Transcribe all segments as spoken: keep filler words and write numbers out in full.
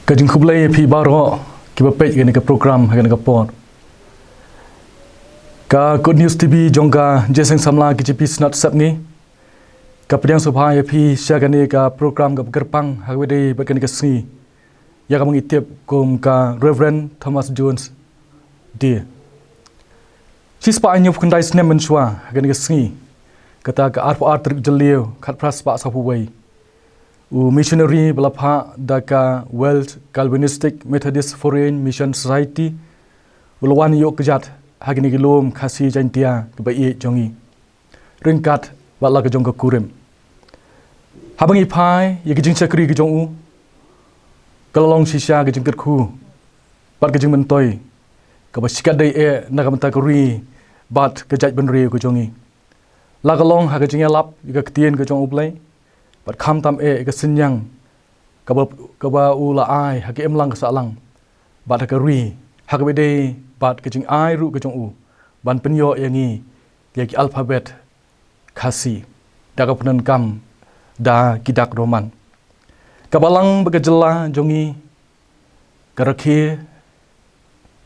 Ka jingkhublei ïa phi baroh kiba peit ïa kane ka program ha kane ka por. Ka Good News T V jong ka Jingïaseng Samla K J P Synod Sepngi ka pdiang sngewbha ïa phi sha kane ka program kaba kyrpang ha kaba ïadei bad kane ka sngi, ïa kaba ngi tip kum ka Reverend Thomas Jones Day. Shispah hynñiewphew khyndai snem mynshuwa ha kane ka sngi, kata ka arphew ar tarik Jylliew khatphra spah sawphew wei, u missionary ba la phah da ka World Calvinistic Methodist Foreign Mission Society u la wan ïuh kjat ha kine ki lum Khasi Jaintia kaba ïeit jong ngi, ryngkat bad la ka jong ka kurim. Haba ngi phai ïa ka jingshakri ka jong u, ka la long shisha ka jingkyrkhu bad ka jingmyntoi kaba shikatdei eh na ka bynta ka ri bad ka jaitbynriew ka jong ngi. La ka long ha ka jingïalap ïa ka ktien ka jong U Blei, bad khamtam eh ïa ka synñiang kaba, kaba u la ai ha ka imlang ka sahlang bad ha ka ri, ha kaba ïadei bad ka jingai ruh ka jong u ban pynïoh ïa ngi ïa ki alphabet Khasi da ka pyndonkam da ki dak Roman. Ka Balang bad ka jylla jong ngi ka rakhe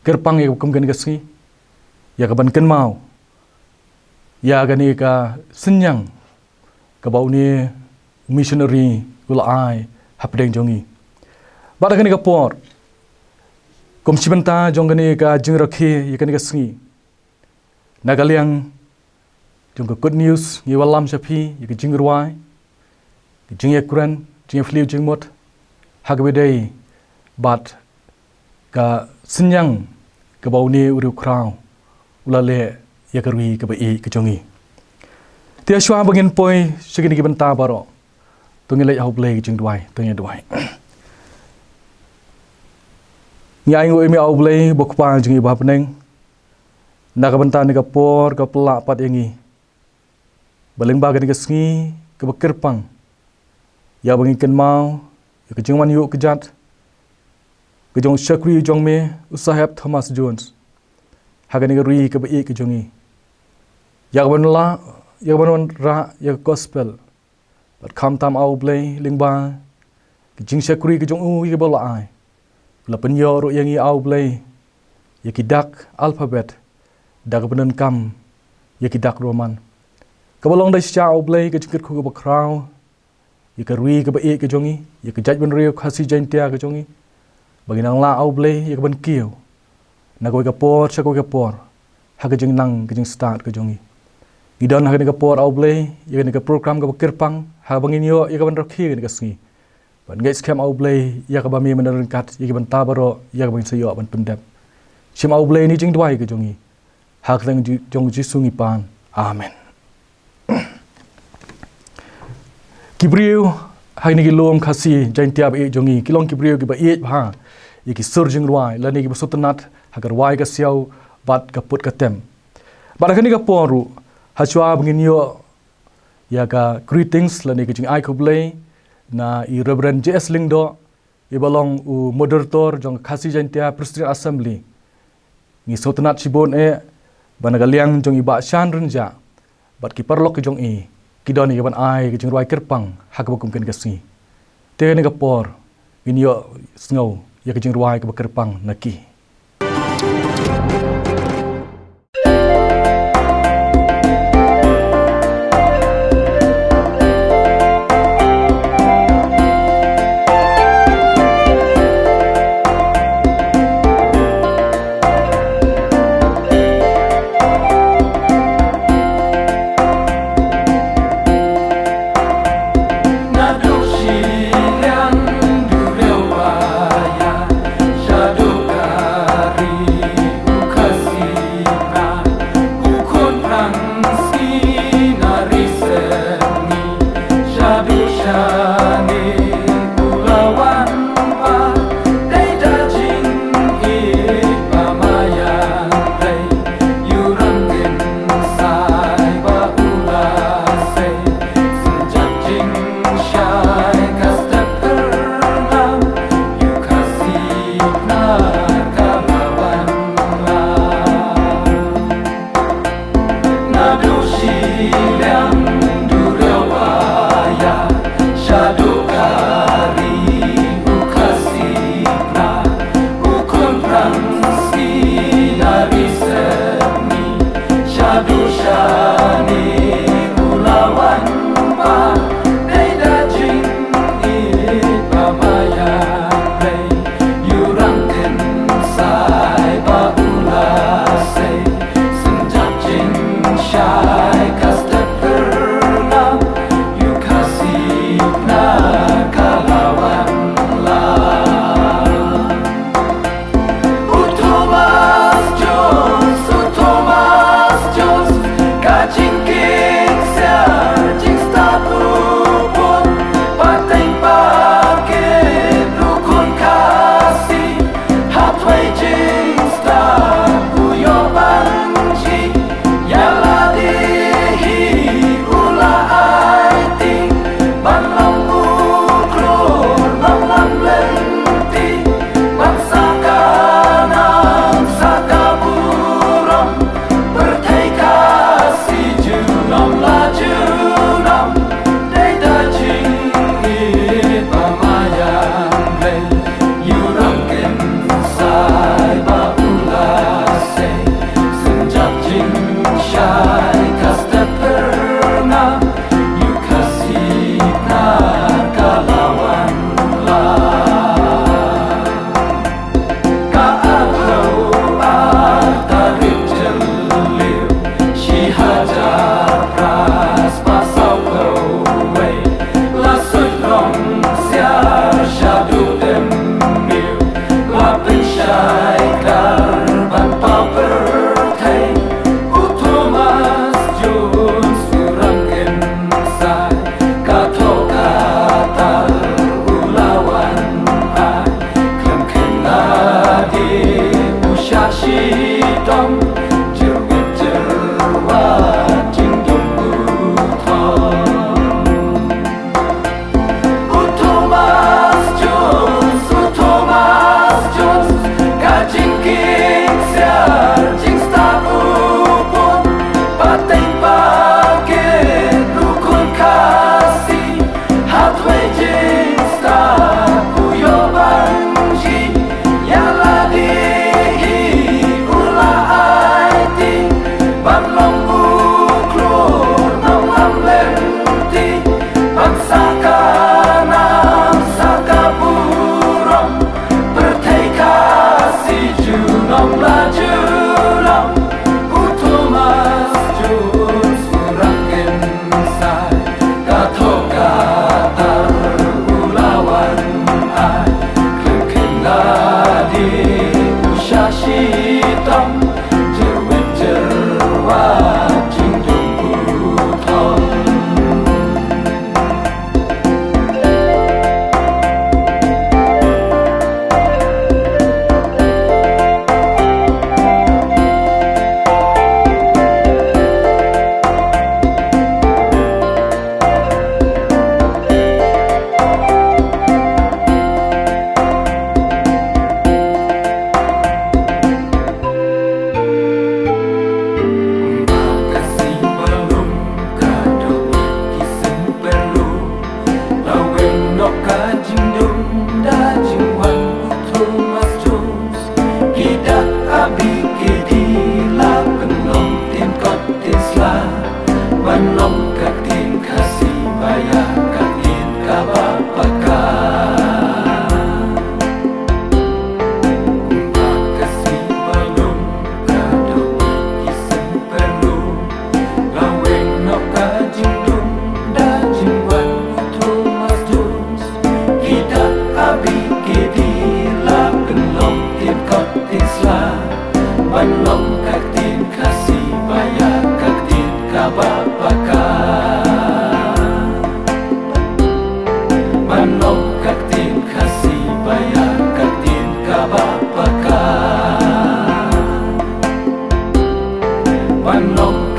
kyrpang ïa ka kum kane ka sngi ïa ka ban kynmaw ïa kane ka synñiang kaba une u missionary u la ai hapdeng jong ngi. Bad ha kane ka por, kum shi bynta jong kane ka jingrakhe ïa kane ka sngi, na ka liang jong ka Good News ngi wallam sha phi ïa ka jingrwai, ka jingïakren, jingïafylliej jingmut ha kaba ïadei bad ka synñiang kaba une u riewkhraw u la leh ïa ka ri kaba ïeit ka jong ngi. Te shuwa ba ngin poi sha kine ki bynta baroh, to ngin leit ha U Blei ka jingduwai, to ngin duwai. Ngi ainguh ïa me, A U Blei, U Kpa jong ngi ba ha bneng, na ka bynta kane ka por kaba phi la lah pat ïa ngi ba lyngba kane ka sngi kaba kyrpang, ïa ba ngin kynmaw ïa ka jingwan ïuh kjat ka jong u shakri jong me, u Saheb Thomas Jones, ha kane ka ri kaba ïeit ka jong ngi, ïa ka ban la, ïa ka ban wanrah ïa ka gospel. Bad khamtam, A U Blei, lyngba ka jingshakri ka jong u ïa kaba u la ai, u la pynïoh ruh ïa ngi, A U Blei, ïa ki dak alphabet da ka pyndonkam ïa ki dak Roman. Kaba long da shisha, A U Blei, ka jingkyrkhu kaba khraw ïa ka ri kaba ïeit ka jong ngi, ïa ka jaitbynriew Khasi Jaintia ka jong ngi, ba ngin nang lah, A U Blei, ïa ka ban kiew na kawei ka por sha kawei ka por ha ka jingnang ka jingstad ka jong ngi. Ngi don ha kane ka por, A U Blei, ïa kane ka program kaba kyrpang, ha kaba ngin ïoh ïa ka ban rakhe kane ka sngi. Ban ngeit skhem, A U Blei, ïa kaba me men ryngkat ïa ki bynta baroh ïa kaba ngin sa ïoh ban pyndep. Shim, A U Blei, kane ka jingduwai ka jong ngi ha ka kyrteng jong U Jisu ngi pan. Amen. Ki briew ha kine ki lum Khasi Jaintia ba ïeit jong ngi ki long ki briew kiba ïeit bha ïa ki sur jingrwai lane kiba sngewtynnat ha ka rwai ka siaw bad ka put ka tem. Bad ha kane ka por ruh, ha shuwa ba ngin ïoh ïa ka greetings lane ka jingai khublei na i Reverend J S Lyngdoh, i ba long u moderator jong ka Khasi Jaintia Presbyterian Assembly, ngi sngewtynnat shibun eh ba na ka liang jong i Bah Shan Rynjah bad ki paralok ki jong i, ki don ïa ka ban ai ka jingrwai kyrpang ha kaba kum kane ka sngi. Te ha kane ka por ngin ïohsngew ïa ka jingrwai kaba kyrpang na ki.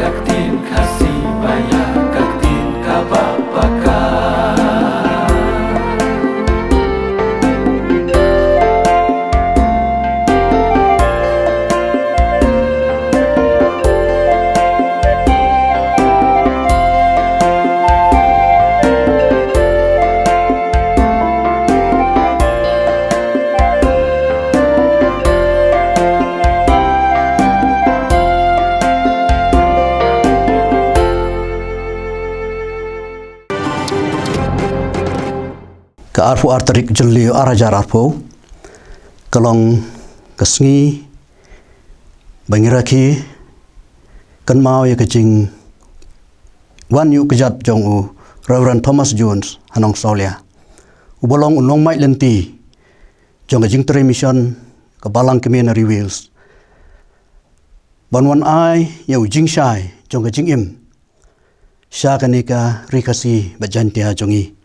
Ka ktien Khasi ba ïa ka ktien kaba paka. Ka arphew ar tarik Jylliew ar hajar arphew ka long ka sngi ba ngi rakhe kynmaw ïa ka jingwan ïuh kjat jong u Reverend Thomas Jones ha Nongsawlia, uba long u nongmait lynti jong ka jingtrei mission ka Balang Kmie na Ri Wales, ban wan ai ïa u jingshai jong ka jingim sha kane ka Ri Khasi bad Jaiñtia jong ngi.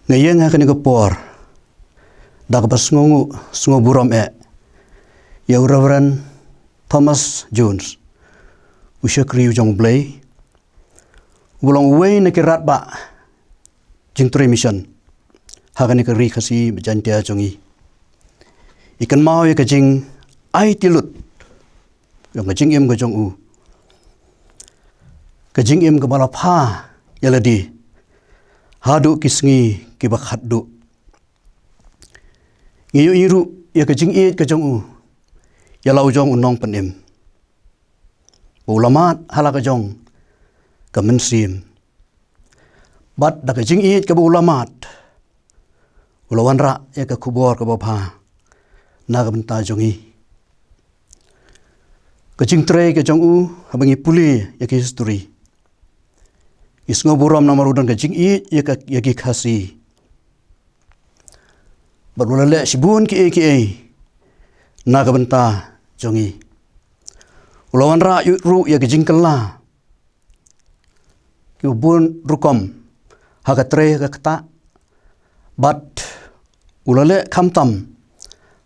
Nga ïeng ha kane ka por da kaba sngewnguh, sngew burom eh ïa u Reverend Thomas Jones, u shakri u jong U Blei, uba long uwei na ki rangbah jingtrei mission ha kane ka Ri Khasi bad Jaiñtia jong ngi. I kynmaw ïa ka jingaiti lut jong ka jingim ka jong u, ka jingim kaba la pha ïa lade haduh ki sngi kiba khatduh. Ngi ïohi ruh ïa ka jingïeit ka jong u ïa la u jong u nongpynim ba u la mad ha la ka jong ka mynsiem. Bad da ka jingïeit kaba u la mad, u la wanrah ïa ka khubor kaba bha na ka bynta jong ngi. Ka jingtrei ka jong u, haba ngi pule ïa ki history, ngi sngew burom namar u don ka jingïeit ïa ka, ïa ki Khasi. Bad u la leh shibun kiei kiei na ka bynta jong ngi. U la wanrah ruh ïa ka jingkylla kiba bun rukom ha ka trei ha ka ktah. Bad u la leh khamtam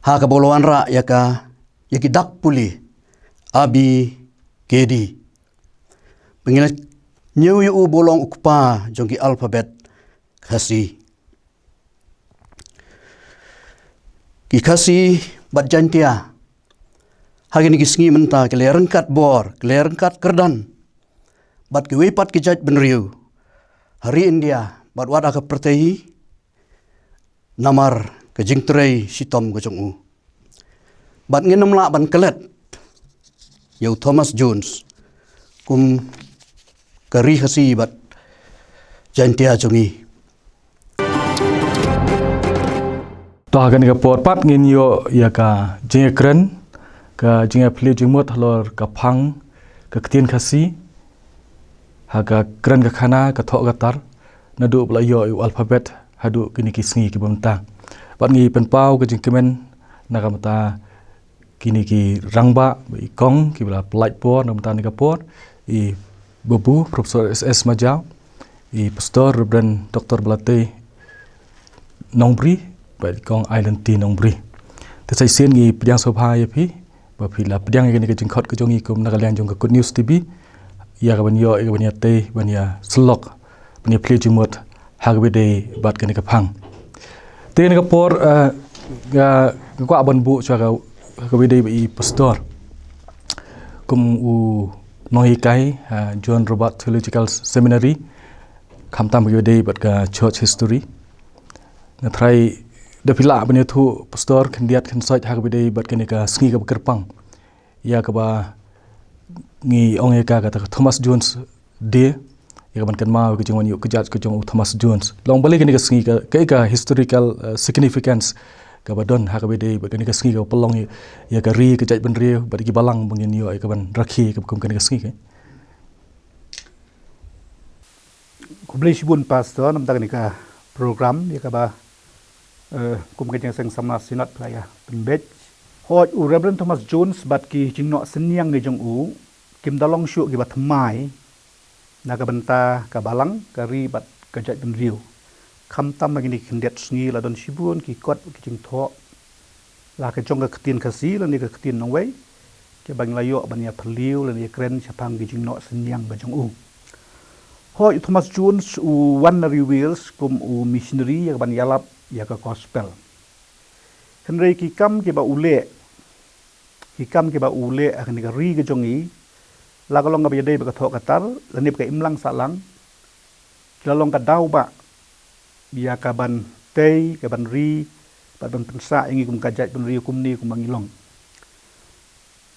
ha kaba u la wanrah ïa ka, ïa ki dak pule A B K D. Ba ngi la ñiew ïa u ba u long u kpa jong ki alphabet Khasi. Ki Khasi bad Jaiñtia ha kine ki sngi mynta ki la ïaryngkat bor, ki la ïaryngkat kyrdan bad kiwei pat ki jaitbynriew ha ri India bad wat ha ka pyrthei namar ka jingtrei shitom ka jong u. Bad ngin ym lah ban klet ïa u Thomas Jones kum ka Ri Khasi bad Jaiñtia jong ngi. To ha kane ka por pat ngin ïoh ïa ka jingïakren, ka jingïaphylliew jingmut halor ka phang ka ktien Khasi ha ka kren ka khana, ka thoh ka tar, naduh ba la ïoh ïa u alphabet haduh kine ki sngi kiba mynta. Bad ngi pynpaw ka jingkmen na ka bynta kine ki rangbah ba i kong kiba la pyllait por na ka bynta kane ka por, i Babu Professor S S Majaw, i Pastor Reverend Doctor Balatei Nongbri bad i Kong Ailynti Nongbri. Te sa shisien ngi pdiang sngewbha ïa phi ba phi la pdiang ïa kane ka jingkhot ka jong ngi kum na ka liang jong ka Good News T V, ïa kaban ïoh, ïa kaban ïatei, ban ïasyllok, ban ïaphylliew jingmut ha kaba ïadei bad kane ka phang. Te kane ka por, eh, nga, nga kwah ban buh shuwa ka, ha kaba ïadei bad i Pastor kum u nonghikai ha John Roberts Theological Seminary, khamtam ha kaba ïadei bad ka church history. Nga tharai da phi lah ban ïathuh, Pastor, khyndiat khynsoit ha kaba ïadei bad kane ka sngi kaba kyrpang, ïa kaba ngi ong ïa ka kata ka Thomas Jones Day, ïa kaban kynmaw ka jingwan ïuh kjat ka jong u Thomas Jones. Long balei kane ka sngi, ka, ka, ka historical, eh, significance kaba don ha kaba ïadei bad kane ka sngi kaba pynlong ïa, ïa ka ri, ka jaitbynriew bad ki balang ba ngin ïoh ïa kaban rakhe kum kane ka sngi ka. Khublei shibun Pastor, namar kane ka program ïa kaba, eh, kum ka Jingïaseng Samla Synod phi la ïa pynbeit. Hooid, u Reverend Thomas Jones bad ki jingnoh synñiang ki jong u kim da long shuh kiba thymmai na ka bynta ka balang, ka ri bad ka jaitbynriew. Khamtam ha kine ki khyndiat sngi la don shibun ki kot, ki jingthoh, la ka jong ka ktien Khasi lane ka ktien nongwei, kiba ngi la ïoh ban ïa pyrliew lane ïa kren shaphang ki jingnoh synñiang ba jong u. Hooid, u Thomas Jones u wan na ri Wales kum u missionary ïa ka ban ïalap ïa ka gospel. Hynrei ki kam kiba u leh, ki kam kiba u leh ha kane ka ri ka jong ngi, la ka long kaba ïadei bad ka thoh ka tar lane bad ka imlang sahlang, ki la long ka daw ba ïa ka ban tei, ka ban ri bad ban pynsah ïa ngi kum ka jaitbynriew kumne kumba ngi long.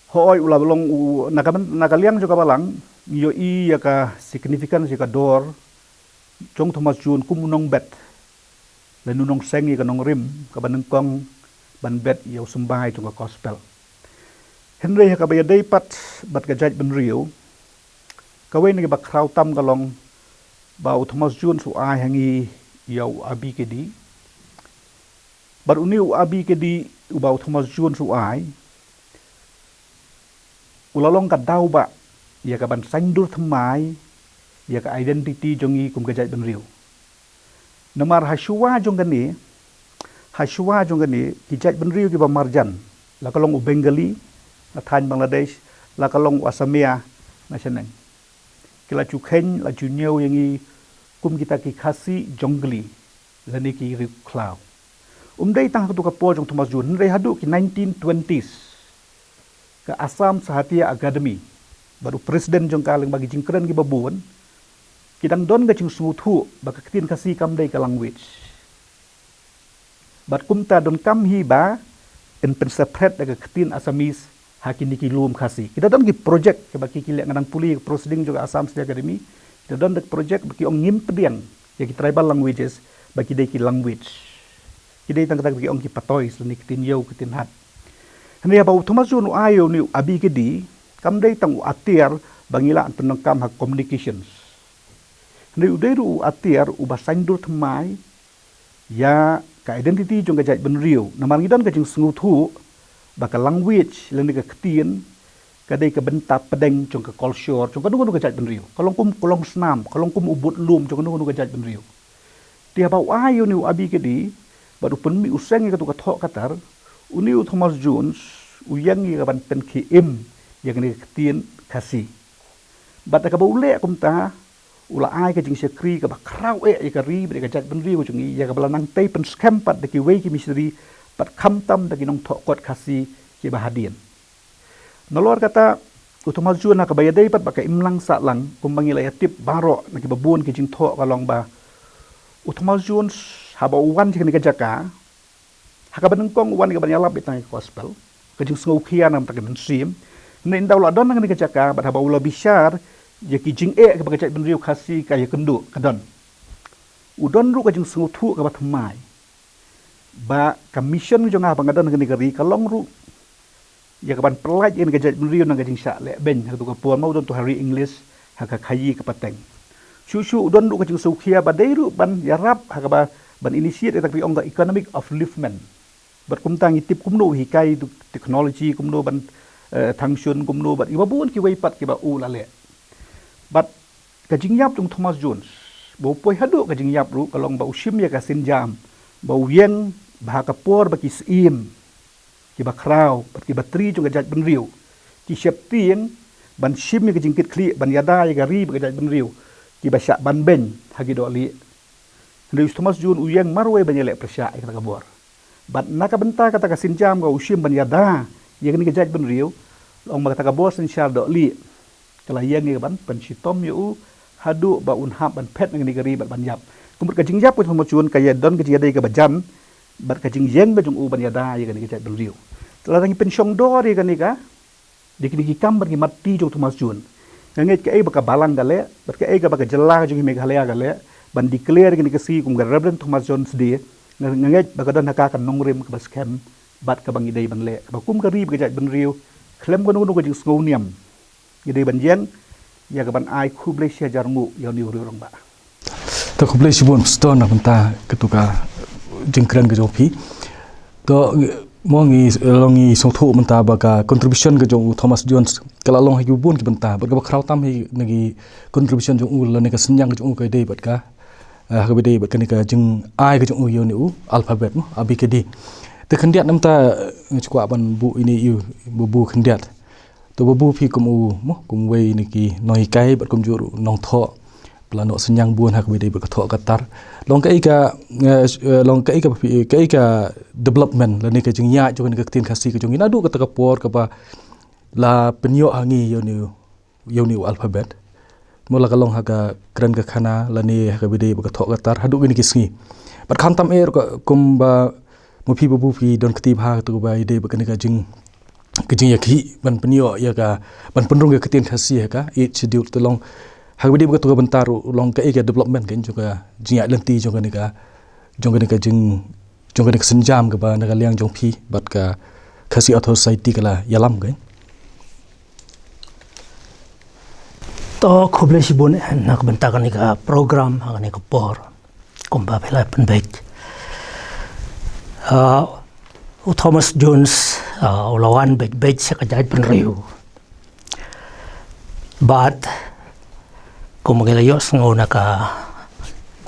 Hooid, u la long u, na ka ban, na ka liang jong ka balang, ngi ïohi ïa ka significance, ïa ka dor jong Thomas Jones kum u nongbet lane u nongseng ïa ka nongrim kaba nyngkong ban bet ïa u symbai jong ka gospel. Hynrei ha kaba ïadei pat bad ka jaitbynriew, kawei na kiba khraw tam ka long ba u Thomas Jones u ai ha ngi ïa u A B K D. Bad une u A B K D uba u Thomas Jones u ai, u la long ka daw ba ïa ka ban saiñdur thymmai ïa ka identity jong ngi kum ka jaitbynriew. Namar ha shuwa jong kane, ha shuwa jong kane, ki jaitbynriew kiba marjan, la ka long u Bengali na thaiñ Bangladesh, la ka long u Assamia na shaneng, ki la ju kheiñ, la ju ñiew ïa ngi kum kita ki Khasi Jongli lane ki riewkhlaw. Um dei tang ha katu ka por jong Thomas Jones, hynrei haduh ki nineteen twenties, ka Assam Sahitya Akademi bad u president jong ka lyngba ki jingkren kiba bun, ki dang don ka jingsngewthuh ba ka ktien Khasi kam dei ka language. Bad kumta donkam hi ba yn pynseparate da ka ktien Assamese ha kine ki lum Khasi. Ki da don ki project kiba ki, ki leh, nga dang pule ïa ka proceeding jong ka Assam Sahitya Akademi. Ki da don da ka project ba ki ong ngim pdiang ïa ki tribal languages ba ki dei ki language. Ki dei tang kata ba ki ong ki patois lane ki ktien ïew, ki ktien hat. Hynrei haba u Thomas Jones u ai ïa une u A B K D, kam dei tang u atiar ba ngi lah ban pyndonkam ha communications. Hynrei u dei ruh u atiar uba saiñdur thymmai ïa ka identity jong ka jaitbynriew. Namar ngi don ka jingsngewthuh ba ka language lane ka ktien ka dei ka bynta pdeng jong ka culture jong kano kano ka jaitbynriew. Ka long kum ka long snam, ka long kum u budlum jong kano kano ka jaitbynriew. Te haba u ai ïa une u A B K D bad u pynmih u seng ïa katu ka thoh ka tar, une u Thomas Jones u ïeng ïa ka ban pynkhie im ïa kane ka ktien Khasi. Bad da kaba u leh kumta, u la ai ka jingshakri kaba khraw eh ïa ka ri bad ïa ka jaitbynriew jong ngi, ïa kaba la nang tei pynskhem pat da kiwei ki missionary bad khamtam da ki nongthoh kot Khasi kiba hadien. Nalor kata, u Thomas Jones ha kaba ïadei pat bad ka imlang sahlang, kumba ngi la ïatip baroh na kiba bun ki jingthoh, ka long ba u Thomas Jones haba u wan sha kane ka jaka, ha kaba nyngkong u wan ïa ka ban ïalap beit tang ïa ka gospel, ka jingsngewkhia na ka bynta ka mynsiem. Hynrei ynda u la don ha kane ka jaka bad haba u la bishar ïa ki jingeh kiba ka jaitbynriew Khasi ka ïakynduh, ka don, u don ruh ka jingsngewthuh kaba thymmai ba ka mission jong nga haba nga don ha kane ka ri ka long ruh ïa ka ban pyllait ïa kane ka jaitbynriew na ka jingshah lehbeiñ. Ha katu ka por ma u don tu ha ri English, ha ka khaïi ka pateng. Shuh shuh u don ruh ka jingsngewkhia ba dei ruh ban ïarap ha kaba ban initiate ïa kata kaba ki ong ka economic upliftment. Bad kumta ngi tip kumno u hikai tu technology, kumno ban, eh, thangshun, kumno bad kiba bun kiwei pat kiba u la leh. Bad ka jingïap jong Thomas Jones, ba u poi haduh ka jingïap ruh, ka long ba u shim ïa ka sienjam ba u ïeng ba ha ka por ba ki syiem kiba khraw bad kiba tri jong ka jaitbynriew ki sheptieng ban shim ïa ka jingkitkhlieh, ban ïada ïa ka ri bad ka jaitbynriew kiba shah banbeiñ ha ki dohlieh. Hynrei u Thomas Jones u ïeng marwei ban ïaleh pyrshah ïa kata ka bor. Bad na ka bynta kata ka sienjam ka u shim ban ïada ïa kane ka jaitbynriew, la ong ba kata ka bor synshar dohlieh ka la ïeng ïa ka ban pynshitom ïa u haduh ba un hap ban phet na kane ka ri bad ban ïap. Kumta ka jingïap ka jong u Thomas Jones ka ïa don ka jingïadei kaba jan bad ka jingïeng ka jong u ban ïada ïa kane ka jaitbynriew. Te lada ngi pynshong dor ïa kane ka, ïa kine ki kam bad ki mat ti jong u Thomas Jones, nga ngeit kaei ba ka balang ka leh bad kaei kaba ka jylla ka jong ngi Meghalaya ka leh ban declare ïa kane ka sngi kum ka Reverend Thomas Jones Day, nga, nga ngeit ba ka don ha ka ka nongrim kaba skhem bad kaba ngi dei ban leh, kaba kum ka ri bad ka jaitbynriew, khlem kano kano ka jingsngewniam, ngi dei ban ïeng ïa ka ban ai khublei shihajar nguh ïa une u riewrangbah. To khublei shibun Pastor na ka bynta katu ka jingkren ka jong phi. To mo ngi long ngi sngewthuh mynta ba ka contribution ka jong u Thomas Jones ka la long ha ki bun ki bynta, bad kaba khraw tam hi na ki contribution jong u lane ka synñiang ka jong u ka dei bad ka, eh, ha kaba dei bad kane ka jingai ka jong u ïa une u alphabet mo, A B K D. Te khyndiat na mynta, eh, nga kwah ban buh ine ïa u ba buh khyndiat. To ba buh phi kum u, mo, kum wei na ki nonghikai bad kumjuh ruh nongthoh. Phi la noh synñiang bun ha kaba ïadei bad ka thoh ka tar. Long kaei ka, eh, eh, long kaei ka phi, kaei ka development lane ka jingïaid jong kane ka ktien Khasi ka jong ngi naduh kata ka por kaba la pynïoh ha ngi ïa une u, ïa une u alphabet. Mo la ka long ha ka kren ka khana lane ha kaba ïadei bad ka thoh ka tar haduh kine ki sngi. Bad khamtam eh ruh ka kumba mo phi ba buh phi don kti bha ha kaba ïadei bad kane ka jing, ka jingïakhih ban pynïoh ïa ka, ban pynrung ïa ka ktien Khasi ha ka Eighth Schedule. To long ha kaba ïadei bad kato ka bynta ruh long kaei ka development ka jong ka jingïaid lynti jong kane ka, jong kane ka jing, jong kane ka sienjam kaba na ka liang jong phi bad ka Khasi Author Society ka la ïalam ka. To khublei shibun eh na ka bynta kane ka program ha kane ka por. Kumba phi la pynbeit, ah, u Thomas Jones, ah, u la wan beit beit sha ka jaitbynriew. Bad kumba ngi la ïohsngew na ka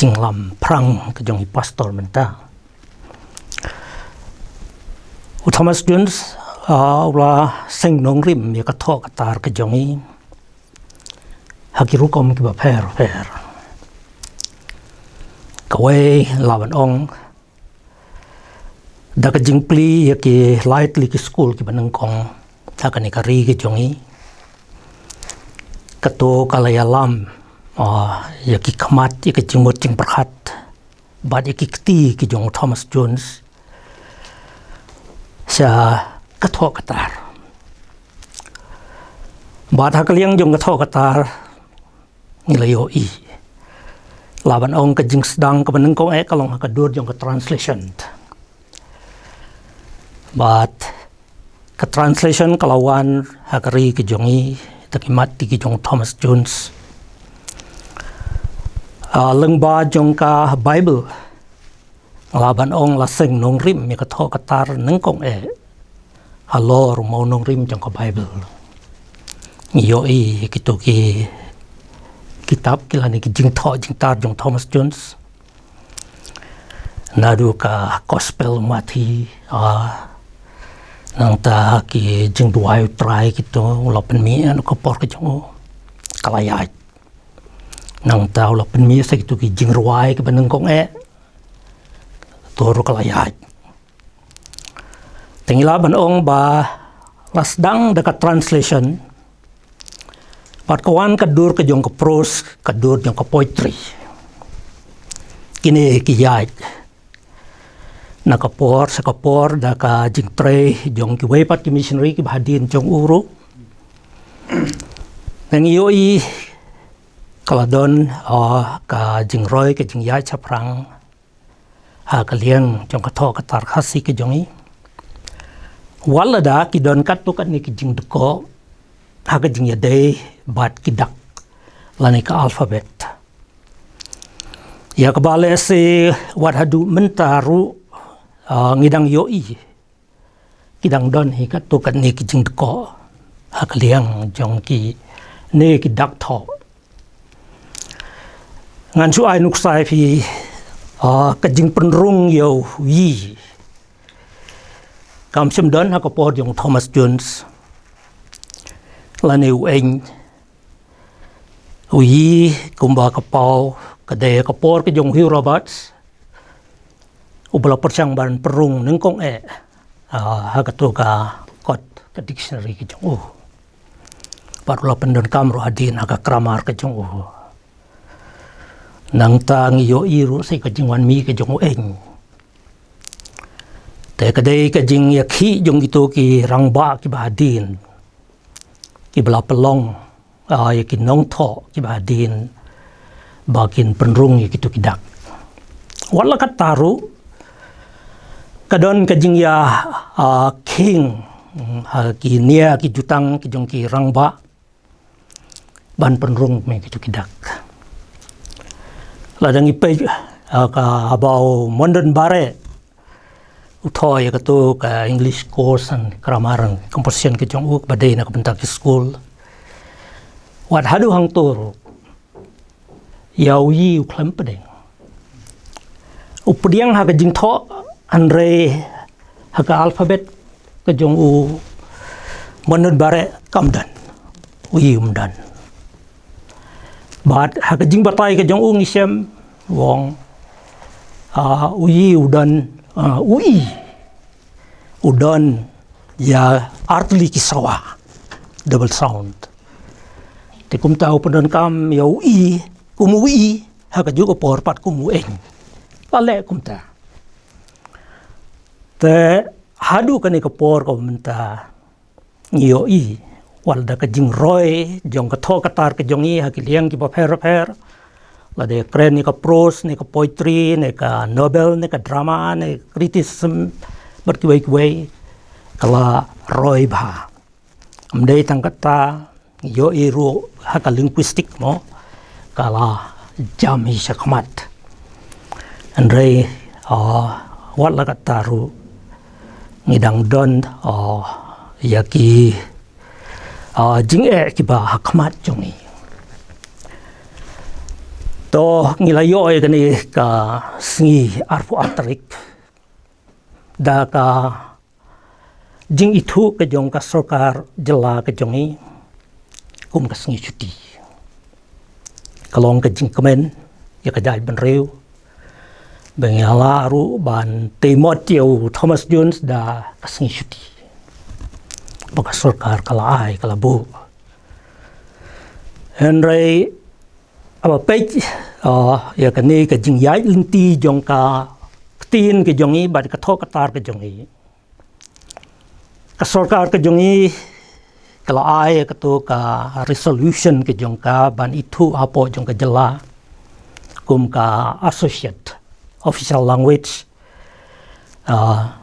jinglam phrang ka jong i pastor mynta, u Thomas Jones, ah, u la seng nongrim ïa ka thoh ka tar ka jong i ha ki rukom kiba pher pher. Kawei lah ban ong da ka jingplie ïa ki lai tylli ki skul kiba nyngkong ha kane ka ri ka jong i. Kato ka la ïalam, ah, ïa ki khmat, ïa ki jingmut jingpyrkhat bad ïa ki kti ki jong u Thomas Jones sha ka thoh ka tar. Bad ha ka liang jong ka thoh ka tar ngi la ïohi, lah ban ong ka jingsdang kaba nyngkong eh ka long ha ka dur jong ka translation. Bad ka translation ka la wan ha ka ri ka jong i da ki mat ki jong Thomas Jones. Ah, lyngba jong ka Bible, lah ban ong la seng nongrim ïa ka thoh ka tar nyngkong eh halor u mawnongrim jong ka Bible. Ngi ïohi kito ki kitab ki lane ki jingthoh jingtar jong Thomas Jones. Naduh ka Gospel Mathi, ah, nangta ki jingduwai U Trai kito u la pynmih ha ka por ka jong u, ka la ïaid. Nangta u la pynmih sa kito ki jingrwai kiba nyngkong eh, to ruh ka la ïaid. Te ngi lah ban ong ba la sdang da ka translation bad ka wan ka dur ka jong ka prose, ka dur jong ka poetry. Kine ki ïaid na ka por sha ka por da ka jingtrei jong kiwei pat ki missionary kiba hadien jong u ruh. Ngi ïohi ka la don, ah, ka jingroi ka jingïaid shaphrang ha ka liang jong ka thoh ka tar Khasi ka jong i. Wat lada ki don katto katne ki jingdkoh ha ka jingïadei bad ki dak lane ka alphabet. Ïa kaba lehse wat haduh mynta ruh, ah, ngi dang ïohi ki dang don hi katto katne ki jingdkoh ha ka liang jong kine ki dak thoh. Ngan shu ai nuksa ïa phi, ah, ka jingpynrung ïa u yi kam shym don ha ka por jong Thomas Jones lane u eng. U yi kumba ka paw ka dei ka por ka jong Hugh Roberts, uba la pyrshang ban pynrung nyngkong eh, ah, ha kato ka kot ka dictionary ka jong u. Bad u la pyndonkam ruh hadien ha ka grammar ka jong u. Nangta ngi ïohi ruh sa ka jingwan mih ka jong u eng. Te ka dei ka jingïakhih jong kito ki rangbah kiba hadien kiba la pynlong, ah, ïa ki nongthoh kiba hadien ba kin pynrung ïa kito ki dak. Wat la katta ruh ka don ka jingïa, ah, khing, mm, ha ki nia ki jutang ki jong ki rangbah ban pynrung me kito ki dak. Lada ngi peit, ah, ka ba u Mondon Barrett u thoh ïa kato ka English Course and Grammar and Composition ka jong u kaba dei na ka bynta ki skul. Wat haduh hangto ruh ïa u yi u khlem pdiang. U pdiang ha ka jingthoh hynrei ha ka alphabet ka jong u Mano bare kam don. U i um don. Bad ha ka jingbatai ka jong u ngi shem, u ong, ah, u i u don, ah, u i u don ïa artylli ki sawa, double sound. Te kumta u pyndonkam ïa u i kum u i, ha kajuh ka por pat kum u eng. La leh kumta. Te haduh kane ka por ka mynta ngi ïohi wat la da ka jingroi jong ka thoh ka tar ka jong i ha ki liang kiba pher pher. Lada kren ne ka prose, ne ka poetry, ne ka novel, ne ka drama, ne criticism, bad kiwei kiwei, ka la roi bha. Ym dei tang kata, ngi ïohi ruh ha ka linguistic mo, ka la jam hi shakhmat. Hynrei, ah, wat la kata ruh, ngi dang don, ah, ïa ki, ah, jingeh kiba hakhmat jong ngi. To ngi la ïohi kane ka sngi arphew ar tarik da ka jingithuh ka jong ka sorkar jylla ka jong i kum ka sngi chuti. Ka long ka jingkmen ïa ka jaitbynriew ba ngi la lah ruh ban tei mot ïa u Thomas Jones da ka sngi chuti ba ka sorkar ka la ai, ka la buh. Hynrei haba peit, ah, ïa kane ka jingïaid lynti jong ka ktien ka jong i bad ka thoh ka tar ka jong i, ka sorkar ka jong i ka la ai ïa kato ka resolution ka jong ka ban ithuh hapoh jong ka jylla kum ka associate official language. Ah,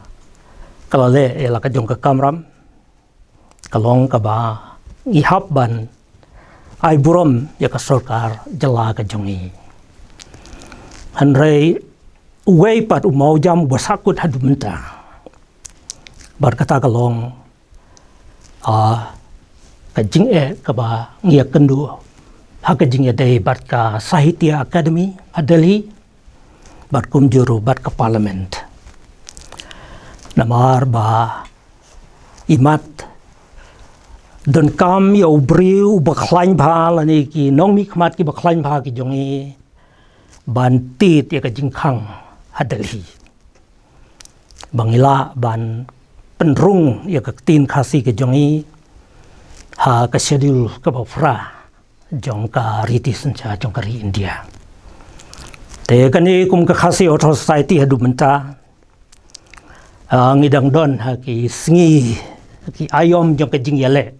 ka la leh ïa la ka jong ka kamram, ka long kaba ngi hap ban ai burom ïa ka sorkar jylla ka jong i. Hynrei uwei pat u mawjam uba sahkut haduh mynta. Bad kata ka long, ah, ka jingeh kaba ngi ïakynduh ha ka jingïadei bad ka Sahitya Academy ha Delhi, bad kumjuh ruh bad ka Parliament. Namar ba imat donkam ïa u briew uba khlaiñ bha lane ki nongmihkhmat kiba khlaiñ bha ki jong i ban tied ïa ka jingkhang ha Delhi ba ngi lah ban pynrung ïa ka ktien Khasi ka jong i ha ka schedule kaba phra jong ka riti synshar jong ka ri India. Te kane kum ka Khasi Authors' Society haduh mynta, ah, ngi dang don ha ki sngi, ki aïom jong ka jingïaleh.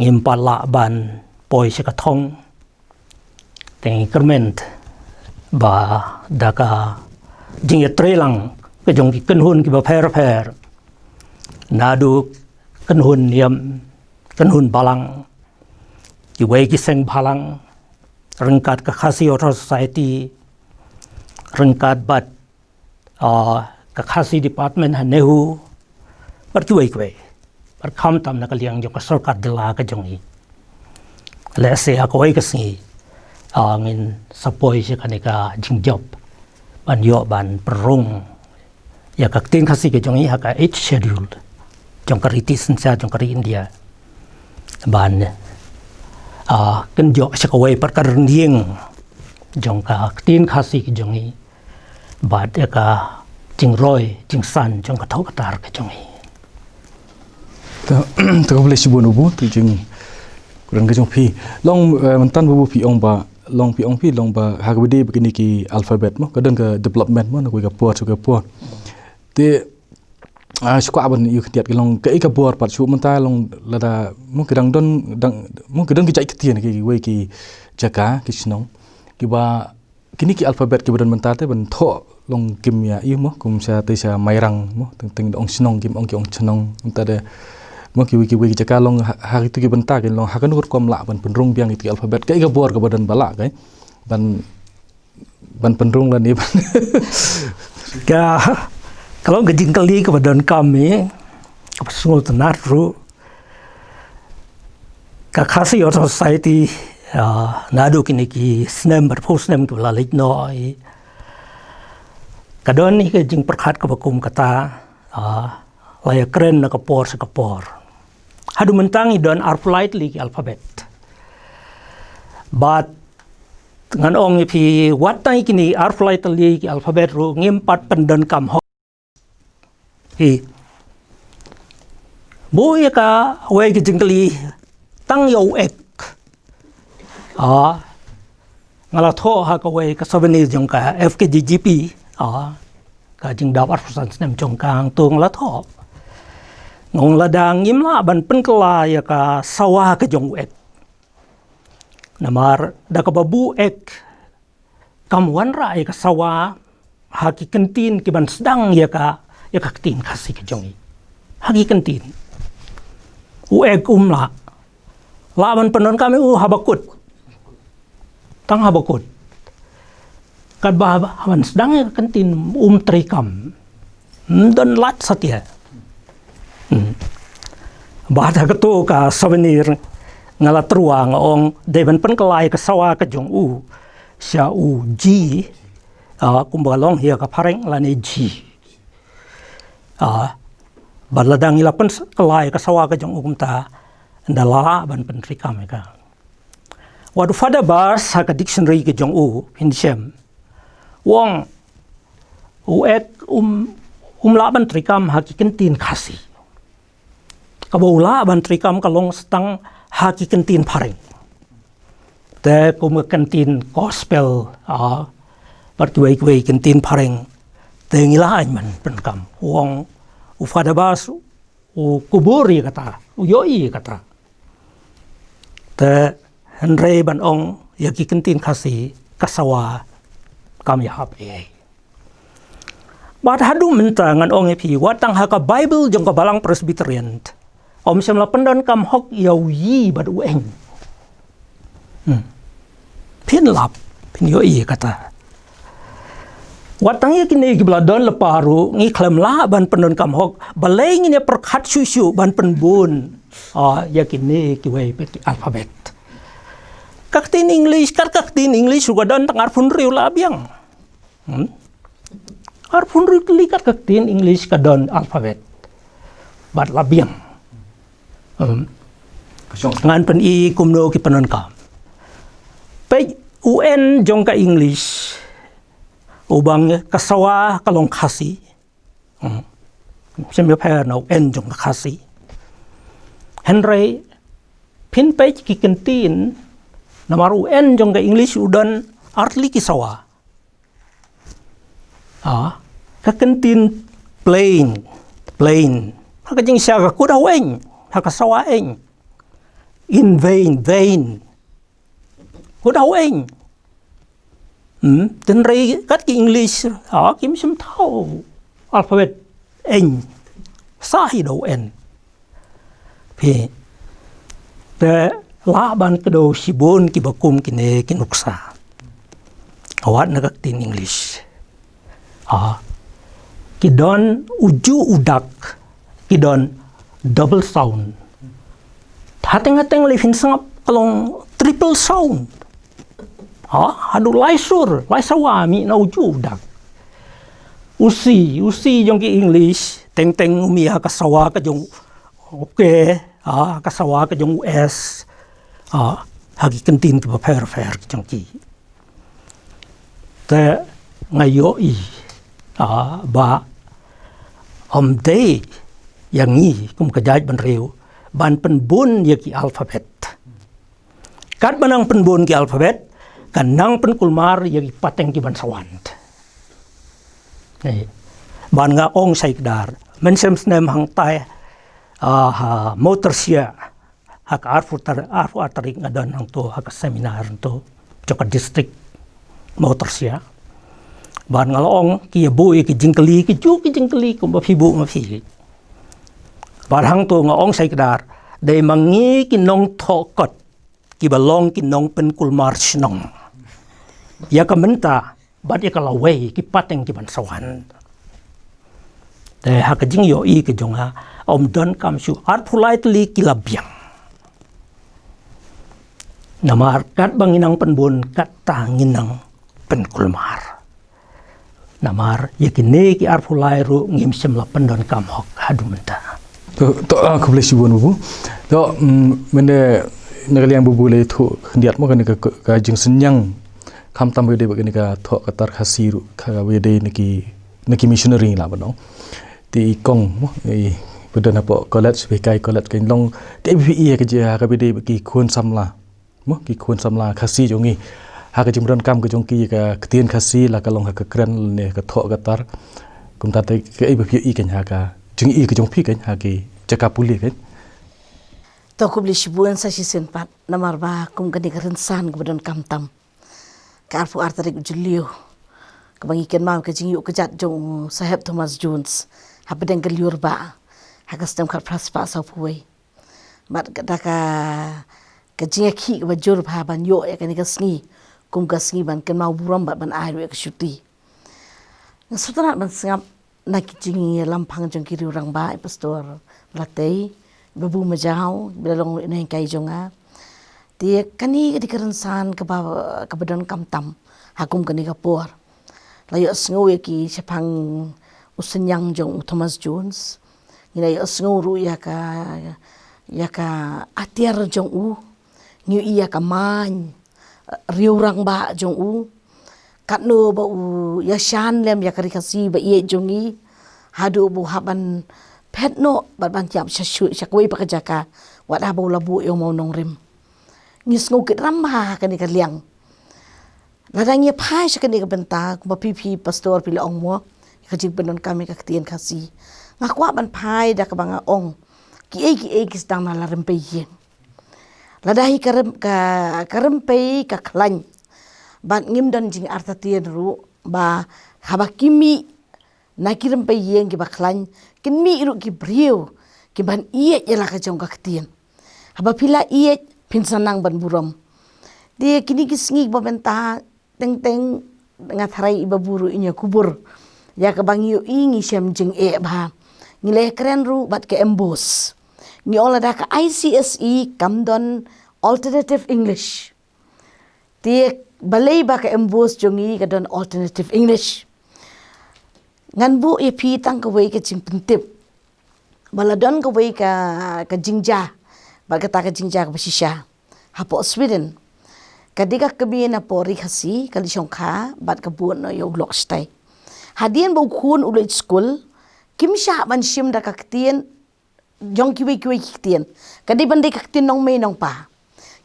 Ngim pat lah ban poi sha ka thong. Te ngi kyrmen ba da ka jingïatreilang ka jong ki kynhun kiba pher pher, naduh kynhun niam, kynhun balang, kiwei ki seng balang, ryngkat ka Khasi Authors' Society, ryngkat bad, ah, ka Khasi Department ha NEHU, bad kiwei kiwei. Bad khamtam na ka liang jong ka sorkar jylla ka jong i. Lehse ha kawei ka sngi, ah, ngin sa poi sha kane ka jingjop ban ïoh ban pynrung ïa ka ktien Khasi ka jong i ha ka Eighth Schedule jong ka riti synshar jong ka ri India. Ban, ah, kynjoh sha kawei pat ka rynïeng jong ka ktien Khasi ka jong i bad ïa ka jingroi jingsan jong ka thoh ka tar ka jong i. Ta, ta ka blei shibun u bu tu jing kurang ka jong phi. Long, eh, myntan bu phi ong ba, long phi ong phi, long ba ha ka bide ba kini ki alphabet mo, ka don ka development mo, na kawei ka por, sha ka por. Te, ah, shu kwah ban ïa khyndiat ki long, kaei ka bor pat shu mynta long lada, mo ki dang don, dang, mo ki don ki jait ktien ki, kiwei ki jaka, ki shnong. Kiba, kini ki alphabet kiba don mynta te ban thoh long kim ïa i mo, kum sha te sha Mairang mo, teng teng ong shnong kim ong ki ong shnong mynta de. Mo kiwei kiwei ki jaka long ha, ha kitu ki bynta kin long ha kano rukom lah ban pynrung biang kitu ki alphabet. Kaei ka bor kaba don ba lah kai ban, ban pynrung lane ban. Ka, ka long ka jingkylli kaba donkam i, kaba sngewtynnat ruh. Ka Khasi Authors' Society, ah, naduh kine ki snem, bad phew snem kiba la leit noh i, ka don hi ka jingpyrkhat kaba kum kata, ah, la ïakren na ka por sha ka por. Haduh mynta ngi don arphew lai tylli ki alphabet. Bad ngan ong ïa phi, wat tang ïa kine arphew lai tylli ki alphabet ruh ngim pat pyndonkam hok. Hi. Buh ïa kawei ka jingkylli tang ïa u ek. Ah, nga la thoh ha kawei ka souvenir jong ka F K J G P. Ah, ka jingdap arphew san snem jong ka, hangto nga la thoh. Nga ong lada ngim lah ban pynkylla ïa ka sawa ka jong u ek. Namar da kaba buh ek kam wanrah ïa ka sawa ha ki kyntien ki ban sdang ïa ka, ïa ka ktien Khasi ka jong ngi. Ha ki kyntien. U ek um lah. Lah ban pyndonkam ïa u haba kut. Tang haba kut. Katba haba, haba sdang ïa ka kyntien um treikam. Hmm, don lad satia. Hmm. Bad ha kato ka souvenir nga la tyrwa nga ong dei ban pynkylla ïa ka sawa ka jong u sha u G, ah, kumba long hi ha ka phareng lane G. Ah, bad lada ngi la pynkylla ïa ka sawa ka jong u kumta, ynda lah ban pyntreikam ïa ka. Wat u Father Bas ha ka dictionary ka jong u, phin shem. U ong, u ek um, um lah ban treikam ha ki kyntien Khasi. Kaba u lah ban treikam ka long tang ha ki kyntien phareng. Te kum ka kyntien gospel, ah, bad kiwei kiwei kyntien phareng. Te ngi lah ban pynkam. U ong, u Father Bas, u kubur ïa kata, u ïohi ïa kata. Te hynrei ban ong ïa ki kyntien Khasi ka sawa kam ïahap ei ei. Bad haduh mynta ngan ong ïa phi, wat tang ha ka Bible jong ka Balang Presbyterian, ym shym la pyndonkam hok ïa u yi bad u eng. Hmm. Phin lap, phin ïohi kata. Wat tang ïa kine kiba la don lypa ruh ngi khlem lah ban pyndonkam hok, balei ngin ïa pyrkhat shuh shuh ban pynbun, ah, ïa kine kiwei pat ki alphabet. Ka ktien English, kat ka ktien English ruh ka don tang arphew hynriew la biang. Hmm? Arphew hynriew tylli kat ka ktien English ka don alphabet. Bad la biang. Hmm. Ka shong. Ngan pyni kumno ki pyndonkam. Peit u N jong ka English. U bang ka sawa ka long Khasi. Hmm. Shem ïapher na u N jong ka Khasi. Hynrei phin peit ki kyntien namar u N jong ka English u don artylli ki sawa. Ah, ka kyntien plain, plain. Ha ka jingshisha ka kut ha u eng, ha ka sawa eng. In vain, vain. Kut ha u eng. Hmm, hynrei kat ki English, ah, kim shym thaw alphabet eng. Sa hi da u N. Phi. Te lah ban kdew shibun kiba kum kine ki nuksa. Wat na ka ktien English. Ah. Ki don u ju u dak, ki don double sound. Hateng hateng lei phin sngap ka long triple sound. Ah, haduh lai sur, lai sawa mih na u ju u dak. U C, u C jong ki English, teng teng u mih ha ka sawa ka jong u K, ah, ka sawa ka jong u S, ah, ha ki kyntien kiba pher pher ki jong ki. Te nga ïohi, ah, ba ym dei ïa ngi kum ka jaitbynriew ban pynbun ïa ki alphabet. Katba nang pynbun ki alphabet, kan nang pynkulmar ïa ki pateng ki ban sa wan. Eh, ban nga ong shai kdar, mynshem snem hangtai, ah, ha Mawtyrshah, ha ka arphew tar-, arphew ar tarik nga don hangto ha ka seminar hangto jong ka district Mawtyrshah. Ban nga la ong ki ïa buh ïa ki jingkylli, ki ju ki jingkylli kumba phi buh ma phi. Ban hangto nga ong shai kdar, dei ma ngi ki nongthoh kot kiba long ki nongpynkulmar shnong. Ïa ka mynta bad ïa ka lawei ki pateng ki ban sa wan. Te ha ka jingïohi ka jong nga, ym donkam shuh arphew lai tylli ki la biang. Namar katba ngi nang pynbun katta ngi nang pynkulmar. Namar ïa kine ki arphew lai ruh ngim shym la pyndonkam hok haduh mynta. To, to, ah, khublei shibun, Babu. To, mm, mynne na ka liang Babu la ïathuh khyndiat mo kane ka, ka, ka jingsynñiang, khamtam ba ïadei bad kane ka thoh ka tar Khasi ruh, kaba ïadei na ki, na ki missionary la ba nong. Te i kong mo, i ba don hapoh college, ba hikai college, kan long, te ba phi ïohi ka jia, kaba ïadei bad ki khun samla. Mo, ki khun samla Khasi jong ngi, ha ka jingpyndonkam ka jong ki ïa ka ktien Khasi, la ka long ha ka kren ne ka thoh ka tar. Kumta te kaei ba phi ïohi kein ha ka jingïohi ka jong phi kein ha ki jaka pule kein? To, khublei shibun sa shisien pat, namar ba kum kane ka rynsan kaba donkam tam, ka arphew ar tarik u Jylliew, kaba ngi kynmaw ka jingïuh kjat jong u Saheb Thomas Jones hapdeng ka Lyiur Bah ha ka snem khatphra spah sawphew wei. Bad ka, da ka, ka jingïakhih kaba jur bha ban ïoh ïa kane ka sngi kum ka sngi ban kynmaw burom bad ban ai ruh ïa ka shuti. Nga sngewtynnat ban sngap na ki jingïalam phang jong ki riew rangbah, i Pastor Latei, Babu Majaw, ba la long u nonghikai jong nga. Te kane ka dei ka rynsan kaba, kaba donkam tam ha kum kane ka por. La ïohsngew ïa ki shaphang u synñiang jong u Thomas Jones. Ngi la ïohsngew ruh ïa ka, ïa ka atiar jong u. Ngi ïohi ïa ka main, eh, riew rangbah jong u. Katno ba u ïashan lem ïa ka ri Khasi ba ïeit jong ngi. Haduh ba u hap ban phet noh bad ban thiah sha shu, sha kawei pat ka jaka. Wat haba u la buh ïa u mawnongrim. Ngi sngew kit ram bha ha kane ka liang. Lada ngi phai sha kane ka bynta, kumba phi phi Pastor phi la ong mo, ka jingpyndonkam ïa ka ktien Khasi. Nga kwah ban phai da kaba nga ong, kiei kiei ki sdang na la rympei ïing. Lada hi ka rym-, ka, ka rympei ka khlaiñ, bad ngim don jingartatien ruh, ba haba ki mih na ki rympei ïing kiba khlaiñ, kin mih ruh ki briew kiban ïeit ïa la ka jong ka ktien. Haba phi la ïeit, phin sa nang ban burom. Te kine ki sngi ba mynta, teng teng nga tharai i Babu ruh in ïa kubur ïa kaba ngi ïohi ngi shem jingeh bha. Ngi la kren ruh bad ka MBOSE. Ngi ong lada ka ICSE kam don alternative English, te balei ba ka MBOSE jong ngi ka don alternative English? Ngan buh ïa phi tang kawei ka jingpyntip. Ba la don kawei ka, ka jingjia, bad kata ka jingjia kaba shisha hapoh Sweden. Ka dei ka kmie na pori Khasi, ka la shongkha bad ka bud noh ïa u lok shatai. Hadien ba u khun u leit skul, kim shah ban shim da ka ktien jong kiwei kiwei ki ktien. Ka dei ban dei ka ktien nongmei nongpa.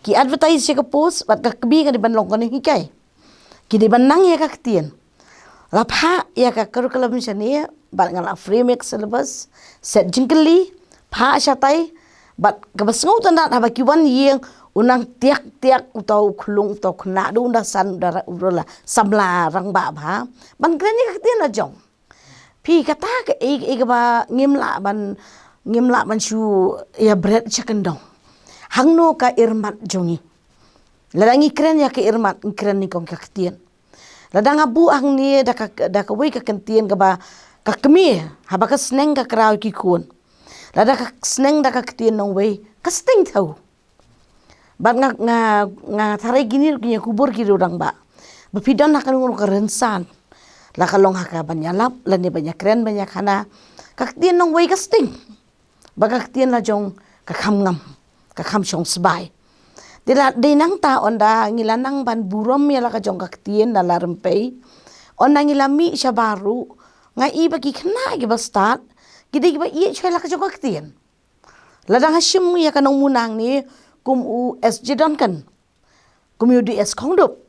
Ki advertise ïa ka post bad ka kmie ka dei ban long ka nonghikai. Ki dei ban nang ïa ka ktien. La phah ïa ka curriculum shane bad nga la frame ïa ka syllabus, set jingkylli, phah shatai, bad kaba sngewtynnat haba ki wan ïing, u nang tiak tiak uta u khyllung, uta u khynnah, u da san, u da ra-, u da la samla rangbah bha ban kren ïa ka ktien la jong. Phi, kata kaei kaei kaba ngim lah ban, ngim lah ban shu ïa bret sha kyndong. Hangno ka irmat jong ngi? Lada ngi kren ïa ka irmat, ngi kren nyngkong ka ktien. Lada nga buh hangne da ka, da kawei ka kyntien kaba ka kmie, haba ka sneng ka kraw ki khun. Lada ka sneng da ka ktien nongwei, ka sting thaw. Bad nga, nga, nga tharai kine ruh kin ïa kubur ki riew rangbah. Ba phi don ha kano kano ka rynsan, la ka long ha ka ban ïalap lane ban ïakren ban ïakhana, ka ktien nongwei ka sting. Ba ka ktien la jong ka kham ngam, ka kham shong sbai. Te la dei nangta ynda ngi la nang ban burom ïa la ka jong ka ktien na la rympei, ynda ngi la mih shabar ruh, nga i ba ki khynnah kiba stad ki dei kiba ïeit shuwa ïa la ka jong ka ktien. Lada nga shim ïa ka nongmuna hangne kum u S J Duncan, kum u D S Khongdup,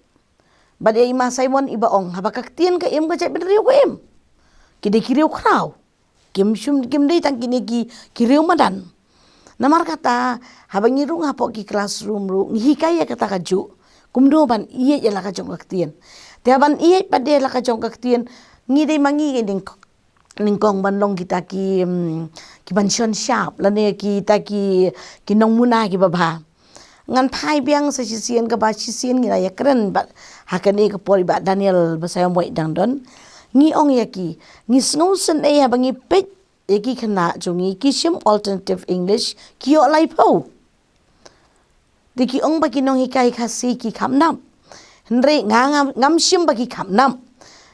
bad ïa i Ma Simon iba ong, haba ka ktien ka im, ka jaitbynriew ka im. Ki dei ki riew khraw. Kim shym, kim dei tang kine ki, ki riew madan. Namar kata, haba ngi rung hapoh ki classroom ruh, ngi hikai ïa kata kajuh. Kumno ban ïeit ïa la ka jong ka ktien. Te ban ïeit pat ïa la ka jong ka ktien, ngi dei ma ngi, ngi dei nyngkong ban long kita ki, mm, ki ban shon shap, lane kita ki, ki nongmuna kiba bha. Ngan phai biang sa shisien kaba shisien ngi la ïakren bad ha kane ka por i Bah Daniel Basaiawmoit dang don. Ngi ong ïa ki, ngi sngewsynei haba ngi peit ïa ki khynnah jong ngi ki shim alternative English, ki ïoh laiphew. Te ki ong ba ki nonghikai Khasi ki kham nap. Hynrei nga, nga, ngam shim ba ki kham nap.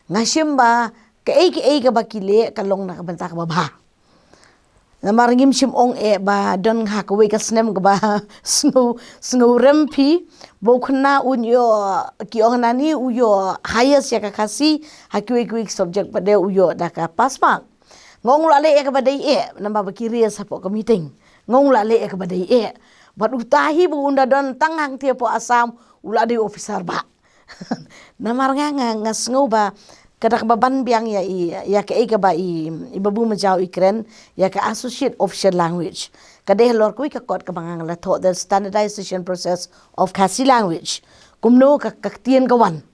Nga shim ba kaei kaei kaba ki leh ka long na ka bynta kaba bha. Namar ngim shym ong eh ba don ha kawei ka snem kaba sngew, sngew rem phi, ba u khynnah un ïoh, ki ong nani u ïoh highest ïa ka Khasi, ha kiwei kiwei ki subject pat de u ïoh da ka pass mark. Nga ong u la leh ïa kaba dei eh, namar ba ki raise hapoh ka meeting. Nga ong u la leh ïa kaba dei eh. Bad uta hi ba un da don tang hangtei hapoh Assam, u la dei officer bah. Namar nga, nga, nga sngew ba ka da kaba ban biang ïa i, ïa kaei kaba i, i Babu Majaw i kren ïa ka associate official language. Ka dei halor kawei ka kot kaba nga la thoh, the standardization process of Khasi language. Kumno ka, ka ktien ka wan,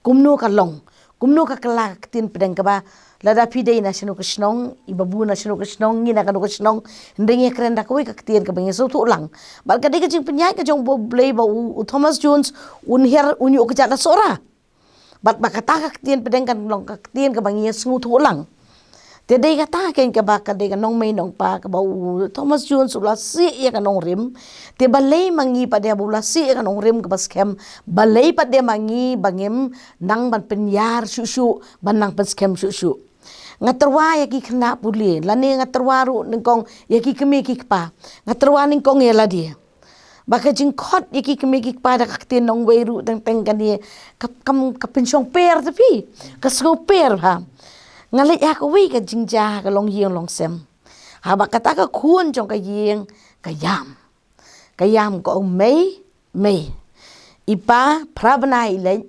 kumno ka long, kumno ka kylla ka ktien pdeng, kaba lada phi dei na shano ka shnong, i Babu na shano ka shnong, ngi na kano ka shnong, hynrei ngi kren da kawei ka ktien kaba ngi sngewthuh lang. Bad ka dei ka jingpynïaid ka jong U Blei ba u, u Thomas Jones un hiar, un ïoh kjat da Sohra. Bad ba kata ka ktien pdeng kan long ka ktien kaba ngi sngewthuh lang. Te dei kata kein kaba ka dei ka nongmei nongpa kaba u Thomas Jones u la sih ïa ka nongrim. Te balei ma ngi pat de ba u la sih ïa ka nongrim kaba skhem, balei pat de ma ngi ba ngim nang ban pynïar shuh shuh, ban nang pynskhem shuh shuh. Nga tyrwa ïa ki khynnah pule, lane nga tyrwa ruh nyngkong ïa ki kmie ki kpa. Nga tyrwa nyngkong ïa lade. Ba ka jingkhot ïa ki kmie ki kpa da ka ktien nongwei ruh teng teng kane ka, kam, ka pynshong per te phi. Ka sngew per bha. Nga leit ha kawei ka jingjia ha ka longïing longsem. Haba kata ka khun jong ka ïing ka ïam. Ka ïam ka ong, mei, mei. I pa, phra bnai i leit,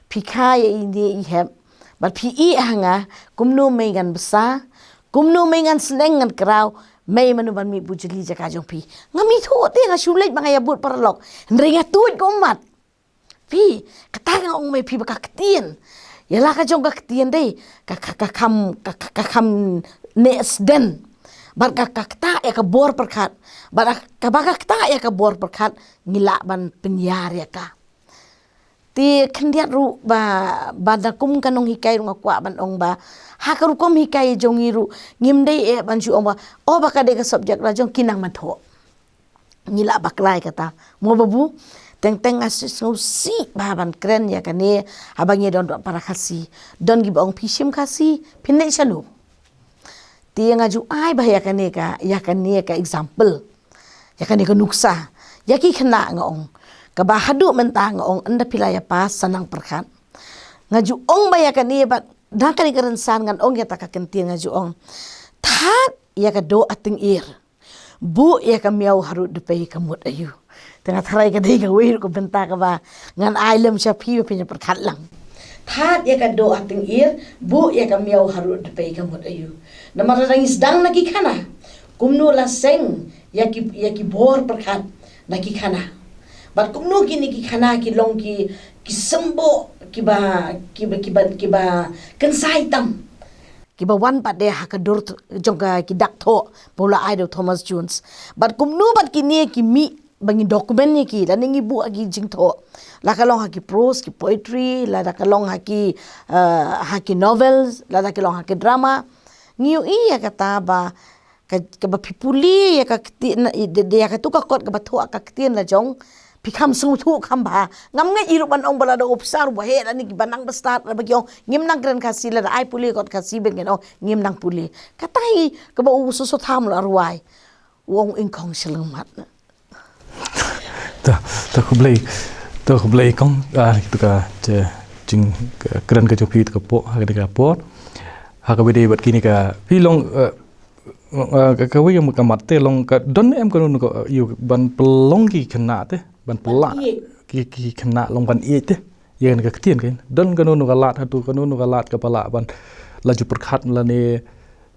phi kha ïa ine i hep, bad phi ïeh ha nga, kumno mei ngan bsa, kumno mei ngan sneng ngan kraw, mei mano ban mih bujli jaka jong phi. Ngam ithuh te, nga shu leit ba nga ïa bud paralok. Hynrei nga tuid ka ummat. Phi, kata nga ong mei phi ba ka ktien. Ïa la ka jong ka ktien dei, ka, ka, ka kham, ka, ka, ka kham neh sden. Bad ka, ka ktah ïa ka bor pyrkhat. Bad ka, kaba ka ktah ïa ka bor pyrkhat, ngi lah ban pynïar ïa ka. Te khyndiat ruh ba, ba da kum ka nonghikai ruh nga kwah ban ong ba, ha ka rukom hikai jong ngi ruh, ngim dei eh ban shu ong ba, oh ba ka dei ka subject la jong ki nang mynthoh. Ngi lah bakla ïa kata. Mo Babu, teng teng nga shu sngewsih ba ban kren ïa kane, haba ngi don para Khasi. Don kiba ong phi shim Khasi, phin leit shano. Te nga ju ai ba ïa kane ka, ïa kane ka example. Ïa kane ka nuksa. Ïa ki khynnah nga ong. Kaba haduh mynta nga ong ynda phi la ïa pass sa nang pyrkhat. Nga ju ong ba ïa kane ba, da kane ka rynsan ngan ong ïa ta ka kyntien nga ju ong. Thad ïa ka doh ha tyngir. Buh ïa ka miaw harud dpei ka mut aïu. Te nga tharai ka dei kawei ruh ka bynta kaba ngan ai lem sha phi ba phin ïa pyrkhat lang. Thad ïa ka doh ha tyngir, buh ïa ka miaw harud dpei ka mut aïu. Namar lada ngi sdang na ki khana, kumno la seng ïa ki, ïa ki bor pyrkhat na ki khana. Bad kumno kine ki khana ki long ki, ki symbol kiba, kiba, kiba, kiba kynsai tam. Kiba wan pat de ha ka dur t-, jong ka ki dak thoh, ba u la ai da u Thomas Jones. Bad kumno bad kine ki mih ba ngi document ïa ki, lane ngi buh ha ki jingthoh. La ka long ha ki prose, ki poetry, lada ka long ha ki, eh, ha ki novels, lada ka long ha ki drama. Ngi ïohi ïa kata ba, ka, kaba phi pule ïa ka ktien, na, i, de, de, ïa katu ka kot kaba thoh ha ka ktien la jong, phi kham sngewthuh kham bha. Ngam ngeit i ruh ban ong ba lada u officer uba heh lane kiba nang ba stad lada ba ki ong ngim nang kren Khasi, lada ai pule kot Khasi bad ngin ong ngim nang pule. Kata hi kaba u Soso Tham u la rwai. U ong ingkhong shyllangmat. Ta, ta khublei, ta khublei kong, ah, kitu ka, je, jing, ka, kren ka jong phi tu ka por, ha kane ka por. Ha kaba ïadei bad kine ka, phi long, eh, eh, ka, kawei ka mat te long ka don em kano kano ka, eh, ïa ban pynlong ki khynnah te, ban pynlah ki, ki khynnah long ban ïeit te. Ïa kane ka ktien kan. Don kano kano ka lad hato, kano kano ka lad kaba lah ban la ju pyrkhat lane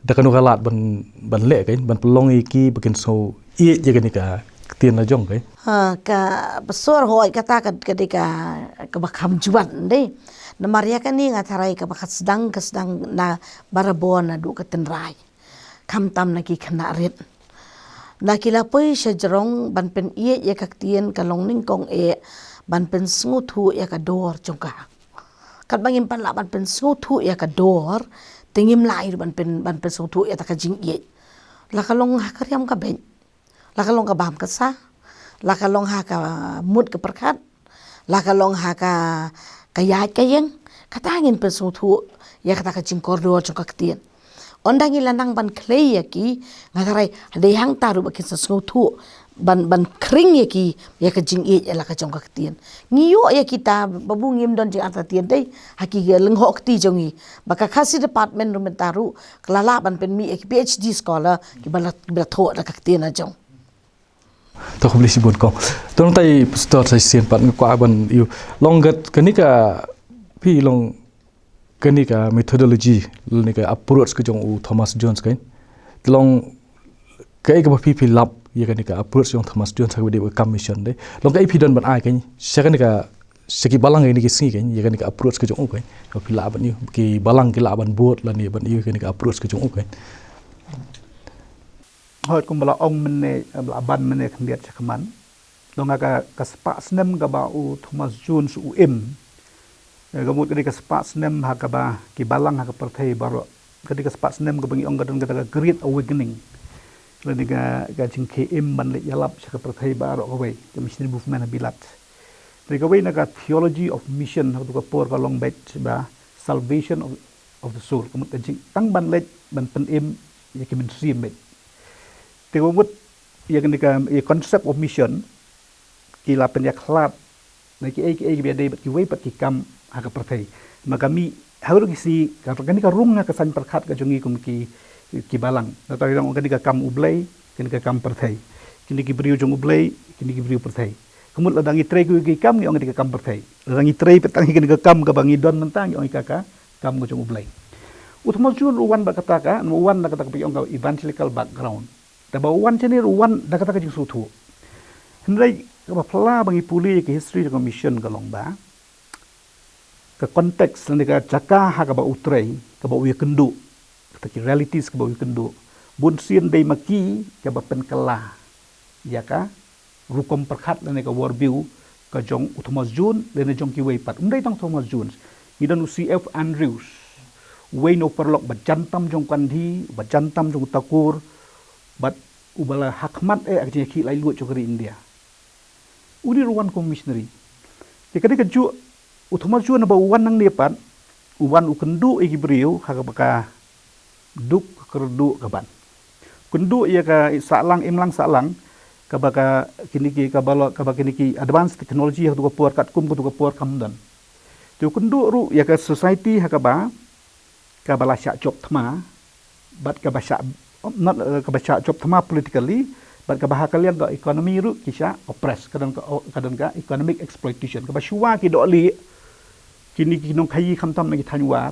da kano ka lad ban, ban leh kan, ban pynlong ïa ki ba kin sngew ïeit ïa kane ka ktien la jong kan. Ha, kaba sor hooid kata ka, ka dei ka, kaba kham jwat dei. Namar ïa kane nga tharai kaba ka sdang, ka sdang na barabor naduh ka tynrai. Khamtam na ki khynnah rit. La ki la poi sha jrong ban pynïeit ïa ka ktien ka long nyngkong eh ban pynsngewthuh ïa ka dor jong ka. Katba ngim pat lah ban pynsngewthuh ïa ka dor, te ngim lah ruh ban pyn, ban pynsngewthuh ïa ta ka jingïeit. La ka long ha ka riam ka beit. La ka long ka bam ka sa. La ka long ha ka mut ka pyrkhat. La ka long ha ka, ka ïaid ka ïeng. Kata ngin pynsngewthuh ïa kata ka jingkordor jong ka ktien. Ynda ngi la nang ban khlei ïa ki, nga tharai dei hangta ruh ba kin sa sngewthuh ban, ban khring ïa ki ïa ka jingïeit ïa la ka jong ka ktien. Ngi ïoh ïa kita ba bun ngim don jingartatien dei ha ki lyngngoh kti jong ngi. Ba ka Khasi department ruh mynta ruh ka la lah ban pynmih ïa ki PhD scholar kiba la, kiba la thoh da ka ktien la jong. To khublei shibun kong. To nangtai pastor sa shisien pat nga kwah ban ïoh long kat kane ka phi long kane ka methodology, kane ka approach ka jong u Thomas Jones kan. Te long kaei kaba phi, phi lap ïa kane ka approach jong Thomas Jones ha kaba dei ka kam mission dei. Long kaei phi don ban ai kan sha kane ka, sha ki balang kane ka sngi kan, ïa kane ka approach ka jong u kan. Ka phi lah ban ïoh, ki balang ki lah ban bud lane ban ïoh kane ka approach ka jong u kan. Hooid, kumba la ong mynne, ba la ban mynne khyndiat sha khmat. Long ha ka, ka spah snem kaba u Thomas Jones u im. Eh, ka mut ka dei ka spah snem ha kaba ki balang ha ka pyrthei baroh. Ka dei ka spah snem kaba ngi ong ka don kata ka Great Awakening. Lane ka, ka jingkhie im ban leit ïalap sha ka pyrthei baroh kawei. Ka missionary movement ha Bilat. Dei kawei na ka theology of mission ha kato ka por ka long beit ba salvation of, of the soul. Ka mut ka jing tang ban leit ban pynim ïa ki mynsiem beit. Te ka mut ïa kane ka, ïa concept of mission ki la pynïakhlad na kiei kiei kiba ïadei bad kiwei pat ki kam ha ka pyrthei. Ma ka mih ha ruh ki sngi ka, kane ka rung ha ka saiñ pyrkhat ka jong ngi kum ki, ki balang. Nangta ngi ong kane ka kam U Blei, kane ka kam pyrthei. Kine ki briew jong U Blei, kine ki briew pyrthei. Ka mut lada ngi trei kiwei ki kam ngi ong kane ka kam pyrthei. Lada ngi trei pat tang ïa kane ka kam kaba ngi don mynta ngi ong ïa ka, ka kam ka jong U Blei. U Thomas Jones u wan bad kata ka, u wan na kata kaba ki ong ka evangelical background. Te ba u wan shane ruh u wan da kata ka jingsngewthuh. Hynrei kaba phylla ba ngi pule ïa ka history jong ka mission ka long ba ka context lane ka jaka ha kaba u trei, kaba u ïakynduh, kata ki realities kaba u ïakynduh, bun sien dei ma ki kaba pynkylla ïa ka rukom pyrkhat lane ka worldview ka jong u Thomas Jones lane jong kiwei pat. Um dei tang Thomas Jones. Ngi don u C F Andrews, uwei na u paralok ba jan tam jong u Gandhi, ba jan tam jong u Tagore, bad uba la ha khmat eh ha ka jingïakhih laitluid jong ka ri India. Uni ruh u wan kum missionary. Te ka dei kajuh u Thomas Jones ba u wan nangne pat, u wan u kynduh ïa ki briew ha kaba ka duk ka kyrduh ka ban. Kynduh ïa ka sahlang imlang sahlang kaba ka kine ki kaba la, kaba kine ki advanced technology ha kato ka por katkum kato ka por kam don. Te u kynduh ruh ïa ka society ha kaba, kaba la shah jop thma, bad kaba shah, not, eh, kaba shah jop thma politically, bad kaba ha ka liang ka economy ruh ki shah oppress, ka don ka, ka don ka economic exploitation, kaba shuwa ki dohlieh, kine ki nongkhaïi khamtam na ki thaiñ War,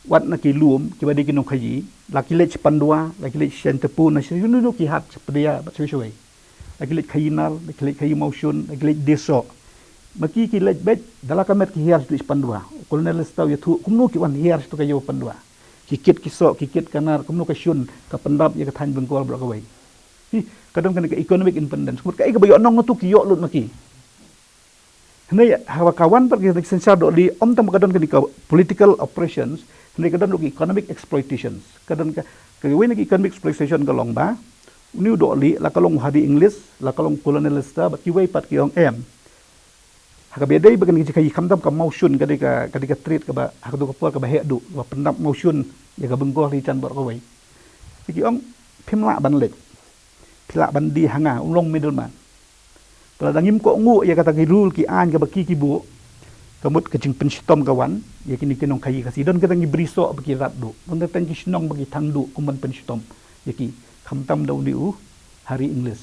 wat na ki lum, kiba dei ki nongkhaïi, la ki leit sha Pandua, la ki leit sha Shantipur, na sha, you know, ki hat sha Padia, bad shawei shawei. La ki leit khaïi nar, la ki leit khaïi mawshun, la ki leit die soh. Ma ki ki leit beit, da la ka met ki hiar shaduh sha Pandua. U Colonel Lister u ïathuh, kumno ki wan hiar shaduh ka ïew Pandua. Ki kit ki soh, ki kit ka nar, kumno ka shun, ka pyndap ïa ka thaiñ Bengal baroh kawei. Hi, ka don kane ka economic independence. Mut kaei kaba ïoh nong natu ki ïoh lut ma ki. Hynrei haba ka wan pat ka synshar dohlieh, ym tang ba ka don kane ka political oppressions, hynrei ka don ruh ka economic exploitations. Ka don ka, kawei na ka economic exploitation ka long ba uni u dohlieh, la ka long u Harry Inglis, la ka long u Colonel Lister, bad kiwei pat ki ong em. Ha kaba ïadei bad kane ka jingkhaïi khamtam ka mawshun, ka dei ka, ka dei ka trade kaba ha kato ka por kaba heh duh, kaba pyndap mawshun ïa ka Bengal ha ki jan baroh kawei. Te ki ong phim lah ban leit. Phi lah ban die ha nga, um long middleman. Te lada ngim kohnguh ïa kata ki rule ki aiñ kaba ki ki buh, ka mut ka jingpynshitom ka wan ïa kine ki nongkhaïi Khasi. Don kita ki bri soh ba ki rat duh, don kita ki shnong ba ki thang duh kum ban pynshitom ïa ki, khamtam da une u Harry Inglis.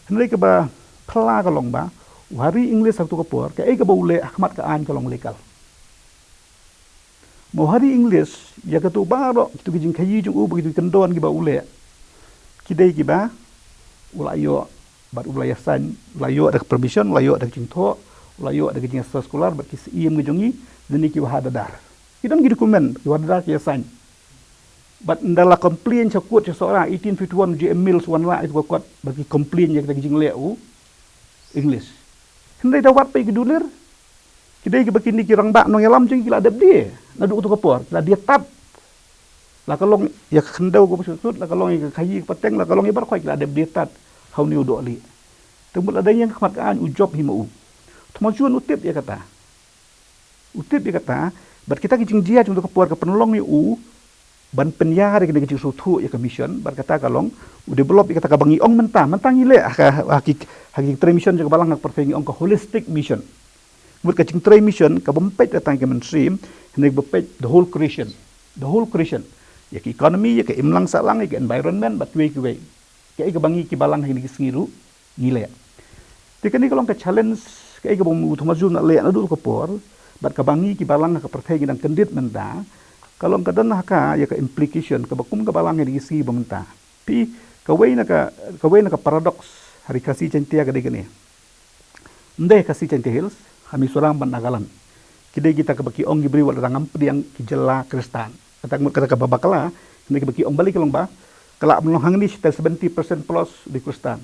Hynrei kaba phylla ka long ba u Harry Inglis ha kato ka por, kaei kaba u leh ha khmat ka aiñ ka long legal. Ma u Harry Inglis, ïa kato baroh kito ki jingkhaïi jong u bad kito ki kyndon kiba u leh, ki dei kiba u la ïoh bad u la ïa sign, u la ïoh da ka permission, u la ïoh da ka jingthoh, u la ïoh da ka jingïasah scholar bad ki syiem ki jong ngi, lane ki wahadadar. Ki don ki document, ki wahadadar ki ïa sign. Bad ynda la complain sha court sha Sohra eighteen fifty-one, u J M Mills u wan rah ïa kato ka kot ba ki complain ïa kita ki jingleh u Inglis. Hynrei da wad pat ïa ki dulir, ki dei kiba kine ki rangbah nongïalam jong ngi ki la dep die naduh kato ka por, ki la die tad. La ka long ïa ka khyndew kaba sut sut, la ka long ïa ka khaïi ka pateng, la ka long ïa baroh khoit ki la dep die tad ha une u dohlieh. Te mut lada ïeng ha khmat ka aiñ u jop hi ma u. Thomas Jones u tip ïa kata. U tip ïa kata, bad kita ki jingjia jong kato ka por ka pynlong ïa u ban pynïar ïa kane ka jingsngewthuh ïa ka mission, bad kata ka long u develop ïa kata kaba ngi ong mynta, mynta ngi leh ha ka, ha ki, ha ki trei mission jong ka balang ha ka pyrthei ngi ong ka holistic mission. Mut ka jingtrei mission kaba ym peit tang ïa ka mainstream, hynrei kaba peit the whole creation. The whole creation. Ïa ka economy, ïa ka imlang sahlang, ïa ka environment, bad kiwei kiwei. Kaei kaba ngi ki balang ha kine ki sngi ruh ngi leh. Te kane ka long ka challenge, kaei kaba u Thomas Jones u la leh naduh ka por, bad kaba ngi ki balang ha ka pyrthei ngi dang kyndit mynta, ka long ka don ha ka ïa ka implication kaba kum ka balang ha kine ki sngi ba mynta. Phi, kawei na ka, kawei na ka paradox ha ri Khasi Jaiñtia ka dei kane. Ym dei Khasi Jaiñtia Hills, ha Mizoram bad Nagaland. Ki dei kita kaba ki ong ki briew wat la ngam pdiang ki jylla Khristan. Kata ka mut kata kaba bakla, hynrei kaba ki ong balei ka long ba, ka lah ban long hangne shatai seventy percent plus u dei Khristan.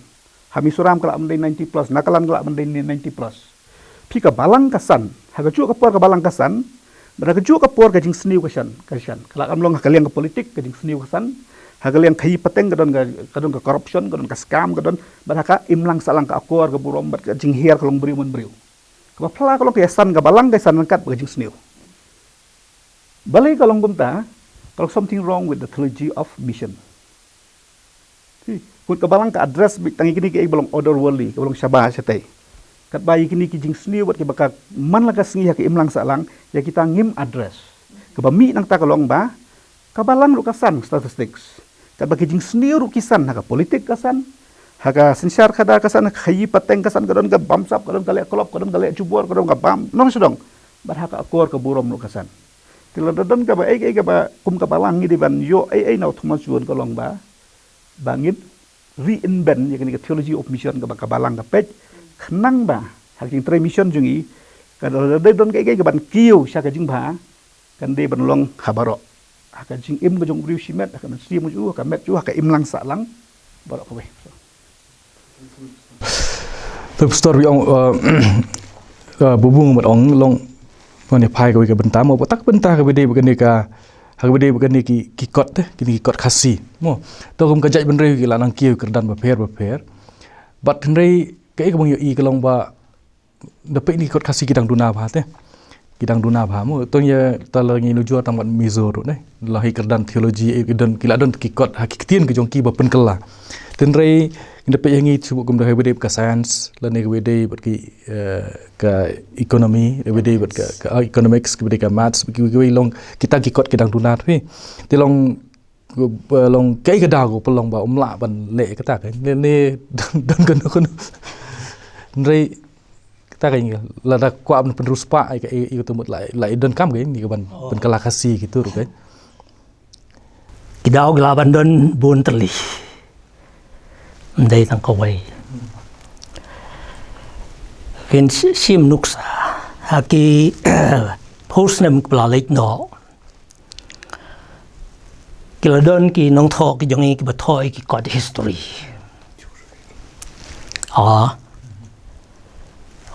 Ha Mizoram ka lah ban dei ninety plus, Nagaland ka lah ban dei ninety plus. Phi, ka balang ka san, ha kajuh ka por ka balang ka san, bad ha kajuh ka por ka jingsniew ka san, ka san. Ka lah ban long ha ka liang ka politik ka jingsniew ka san, ha ka liang khaïi pateng ka don ka, ka don ka corruption, ka don ka scam, ka don, bad ha ka imlang sahlang ka akor ka burom, bad ka jinghiar ka long briew man briew. Kaba phylla ka long ka ïasan ka balang ka ïasan ryngkat bad ka jingsniew. Balei ka long kumta, ka long something wrong with the theology of mission. Phi, mut ka balang ka address beit tang ïa kine kiei kiba long otherworldly, kiba long shabar shatai. Katba ïa kine ki jingsniew bad kiba ka man la ka sngi ha ka imlang sahlang, ïa kita ngim address. Kaba mih nangta ka long ba, ka balang ruh ka san statistics. Katba ki jingsniew ruh ki san, ha ka politik ka san, ha ka synshar khadar ka san, ha ka khaïi pateng ka san, ka don ka bamsap, ka don ka leh klop, ka don ka leh jubor, ka don ka bam nongshong. Bad ha ka akor ka burom ruh ka san. Te lada don kaba ei ei kaba kum ka balang ngi dei ban ïoh ei ei na u Thomas Jones ka long ba, ba ngin reinvent ïa kane ka theology of mission kaba ka balang ka peit, khnang ba ha ka jingtrei mission jong ngi, ka lada don kaei kaei kaban kiew sha ka jingbha, kan dei ban long ha baroh, ha ka jingim ka jong u briew shimet, ha ka mynsiem jong u, ha ka met jong u, ha ka imlang sahlang baroh kawei. Te pastor, wi ong, uh, uh, bubung mat ong long, ong ne phai kawei ka bynta mo, tak bynta kaba dei ba kane ka, ha kaba dei ba kane ki, ki kot te, kine ki kot Khasi mo. To kum ka jaitbynriew ki la nang kiew kyrdan bapher bapher. Bad hynrei kaei kaba ngi ïohi ka long ba, da peit ni kot Khasi ki dang duna bha te. Ki dang duna bha mo. Tang ïa ta la ngi nujor tang wat Mizo ruh ne. La hi kyrdan theology, eh, ki don, ki la don ki kot ha ki ktien ki jong ki ba pynkylla. Te hynrei ngi da peit ïa ngi shu kum da hi ba dei ka science, lane ka ba dei bad ki, eh, ka economy, ka ba dei bad ka, ka, ah, economics, ka ba dei ka maths, ki, ki, ki long kita ki kot ki dang duna te. Te long, ba long kaei ka daw ko pynlong ba um lah ban leh kata ka. Ne, ne, don, don kano kano. Hynrei kata ka ngi lada kwah ban pynriewspah ai ka, ai, ai ka tumut la, la i donkam ka ngi ka ban, oh, pynkylla Khasi ki tu ruh ka. Ki daw ki lah ban don bun tylli. Ym dei tang kawei. Phin shi-, shim nuksa ha ki phew snem kiba la leit noh. Ki la don ki nongthoh ki jong ngi kiba thoh ïa ki kot history. Ah.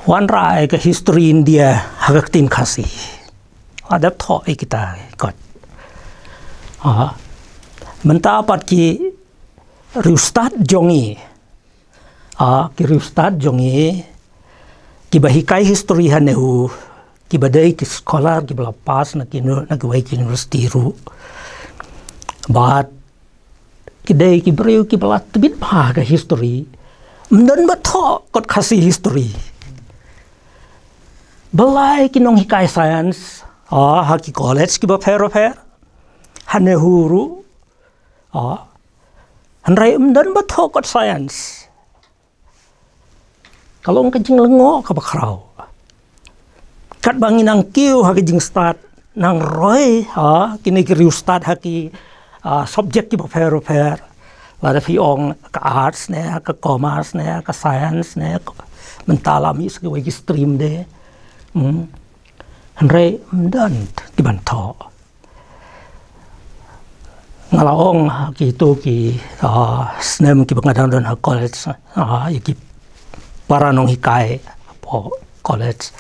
Wanrah ïa ka history India ha ka ktien Khasi. Ah, dep thoh ïa kita kot. Ah. Mynta pat ki riewstad jong ngi. Ah, ki riewstad jong ngi kiba hikai history ha NEHU, kiba dei ki scholar kiba la pass na ki nu-, na kiwei ki university ruh. Bad ki dei ki briew kiba la tbit bha ka history. Ym don ba thoh kot Khasi history. Balei ki nonghikai science, ah, ha ki college kiba pher pher, ha NEHU ruh, ah, hynrei ym don ba thoh kot science. Ka long ka jinglyngngoh kaba khraw. Katba ngi nang kiew ha ki jingstad, nang roi, ha, kine ki riewstad ha ki, ah, subject kiba pher pher. Lada phi ong ka arts ne, ka commerce ne, ka science ne, ka, mynta la mih sa kiwei ki stream de. Hmm. Hynrei ym don kiban thoh. Nga la ong ha kitu ki, ah, snem kiba nga dang don ha college, ah, ïa ki para nonghikai hapoh college,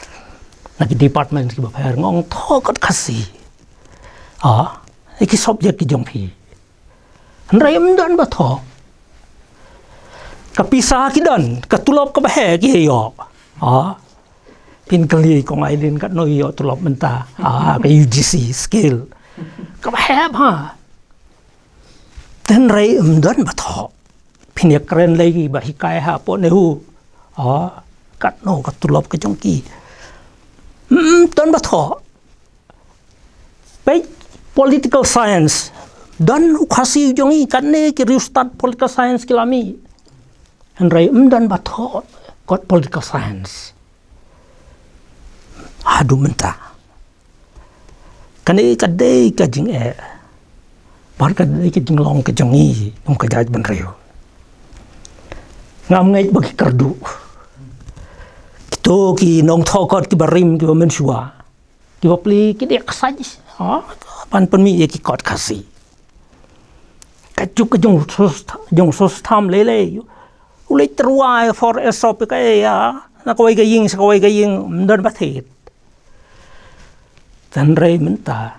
na ki department kiba pher, nga ong thoh kot Khasi. Ah, ïa ki subject ki jong phi. Hynrei ym don ba thoh. Ka pisa ki don, ka tulop kaba heh ki ïoh. Ah. Phin kylli kong Aileen katno ïoh tulop mynta. Ah, ka U G C scale. Kaba heh bha. Tynrai ym don ba thoh. Phin ïa kren lei ba hikai ha po ne hu. Ah, katno ka tulop ka jong ki. Ym don ba thoh. Peit political science. Don u Khasi jong i katne ki riewstad political science ki la mih. Hynrei ym don ba thoh kot political science. Haduh mynta. Kane ka dei ka jingeh. Bad ka dei ka jinglong ka jong i, kum ka jaitbynriew. Ngam ngeit ba ki kyrduh. Kito ki nongthoh kot kiba rim kiba mynshuwa. Kiba plie ki dei ka sait. Ha? Ban pynmih ïa ki kot Khasi. Ka juk ka jong sos, jong sos tham lei lei. U leit tyrwa ïa for esop ka ïa. Na kawei ka ïing sa kawei ka ïing, ym don ba thied. Tynrai mynta.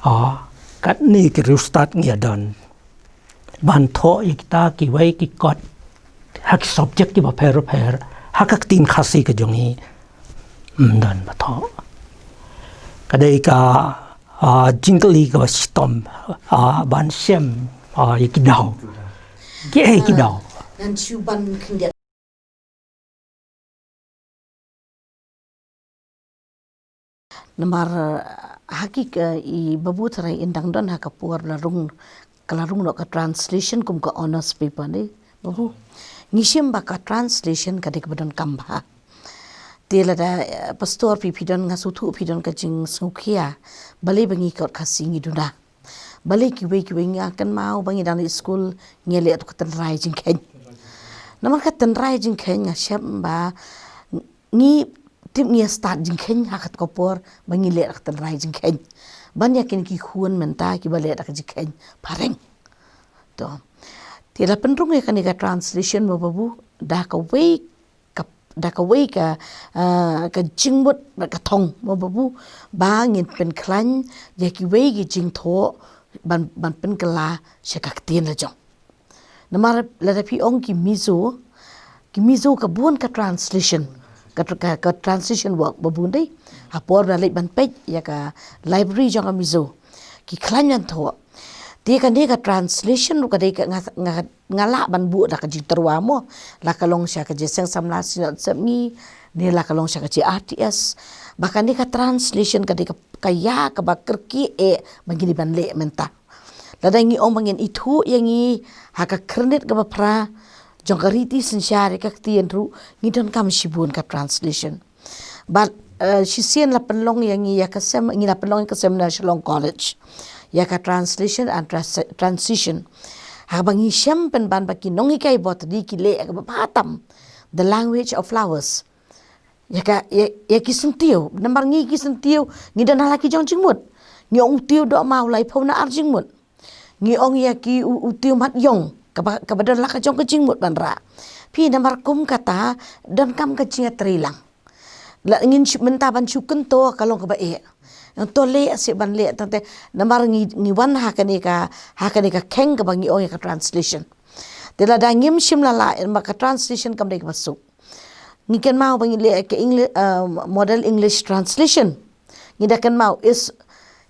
Ah, katne ki riewstad ngi ïa don. Ban thoh ïa kita kiwei ki kot. Ha ki subject kiba pher pher. Ha ka ktien Khasi ka jong i. Ym don ba thoh. Ka dei ka, ah, jingkylli kaba shitom. Ah, ban shem. Ah, ïa ki daw. Ki ei ki daw. Ngan shu ban khyndiat. Namar, eh, ha ki ka i babu tharai in dang don ha ka por la rung, ka la rung noh ka translation kum ka honours paper ne, babu. Ngi shim ba ka translation ka dei kaba donkam bha. Te lada, eh, pastor phi phi don nga sngewthuh phi don ka jingsngewkhia. Balei ba ngi kot Khasi ngi duna. Balei kiwei kiwei nga kynmaw ba ngi dang leit skul ngi leh tu ka tynrai jingkheiñ. Namar ka tynrai jingkheiñ nga shem ba ngi tip ngi stad jingkheiñ ha katu ka por ba ngi leh ka tynrai jingkheiñ. Ban ïa kine ki khun mynta kiba leh da ka jingkheiñ phareng. To. Te la pynrung ïa kane ka translation mo babu da kawei ka, da kawei ka, ah, ka jingmut bad ka thong mo babu ba ngin pynkhlaiñ ïa kiwei ki jingthoh ban, ban pynkylla sha ka ktien la jong. Namar lada phi ong ki Mizo, ki Mizo ka bun ka translation, ka, ka, ka translation work ba bun dei. Ha por ba leit ban peit ïa ka library jong ka Mizo. Ki khlaiñ ban thoh. Te kane ka translation ruh ka dei ka nga, nga, nga lah ban buh da ka jingtyrwa mo. La ka long sha ka Jingïaseng Samla Synod Sepngi, ne la ka long sha ka J R T S. Ba kane ka translation ka dei ka, ka ïa kaba kyrkieh eh ba ngi dei ban leh mynta. Lada ngi ong ba ngin ithuh ïa ngi ha ka khyrnit kaba phra jong ka riti synshar ïa ka ktien ruh ngi donkam shibun ka translation. Bad, eh, shisien la pynlong ïa ngi ïa ka sem, ngi la pynlong ïa ka seminar Shillong College. Ïa ka translation and trans-, transition. Haba ngi shem pynban ba ki nonghikai botany ki leh ïa kaba bha tam. The language of flowers. Ïa ka, ïa, ïa ki syntiew. Namar ngi ki syntiew, ngi don ha la ki jong jingmut. Ngi ong u tiew dohmaw lai phew na ar jingmut. Ngi ong ïa ki u, u tiew mat ïong. Kaba, kaba don la ka jong ka jingmut ban rah. Phi namar kum kata, donkam ka jingïatreilang. La ngin shu mynta ban shu kynto ka long kaba eh. Ngan to leh seh ban leh tang te namar ngi, ngi wan ha kane ka, ha kane ka kheng kaba ngi ong ïa ka translation. Te lada ngim shim la la, namar ka translation kam dei kaba suk. Ngi kynmaw ba ngi leh ka English, uh, model English translation. Ngi da kynmaw is,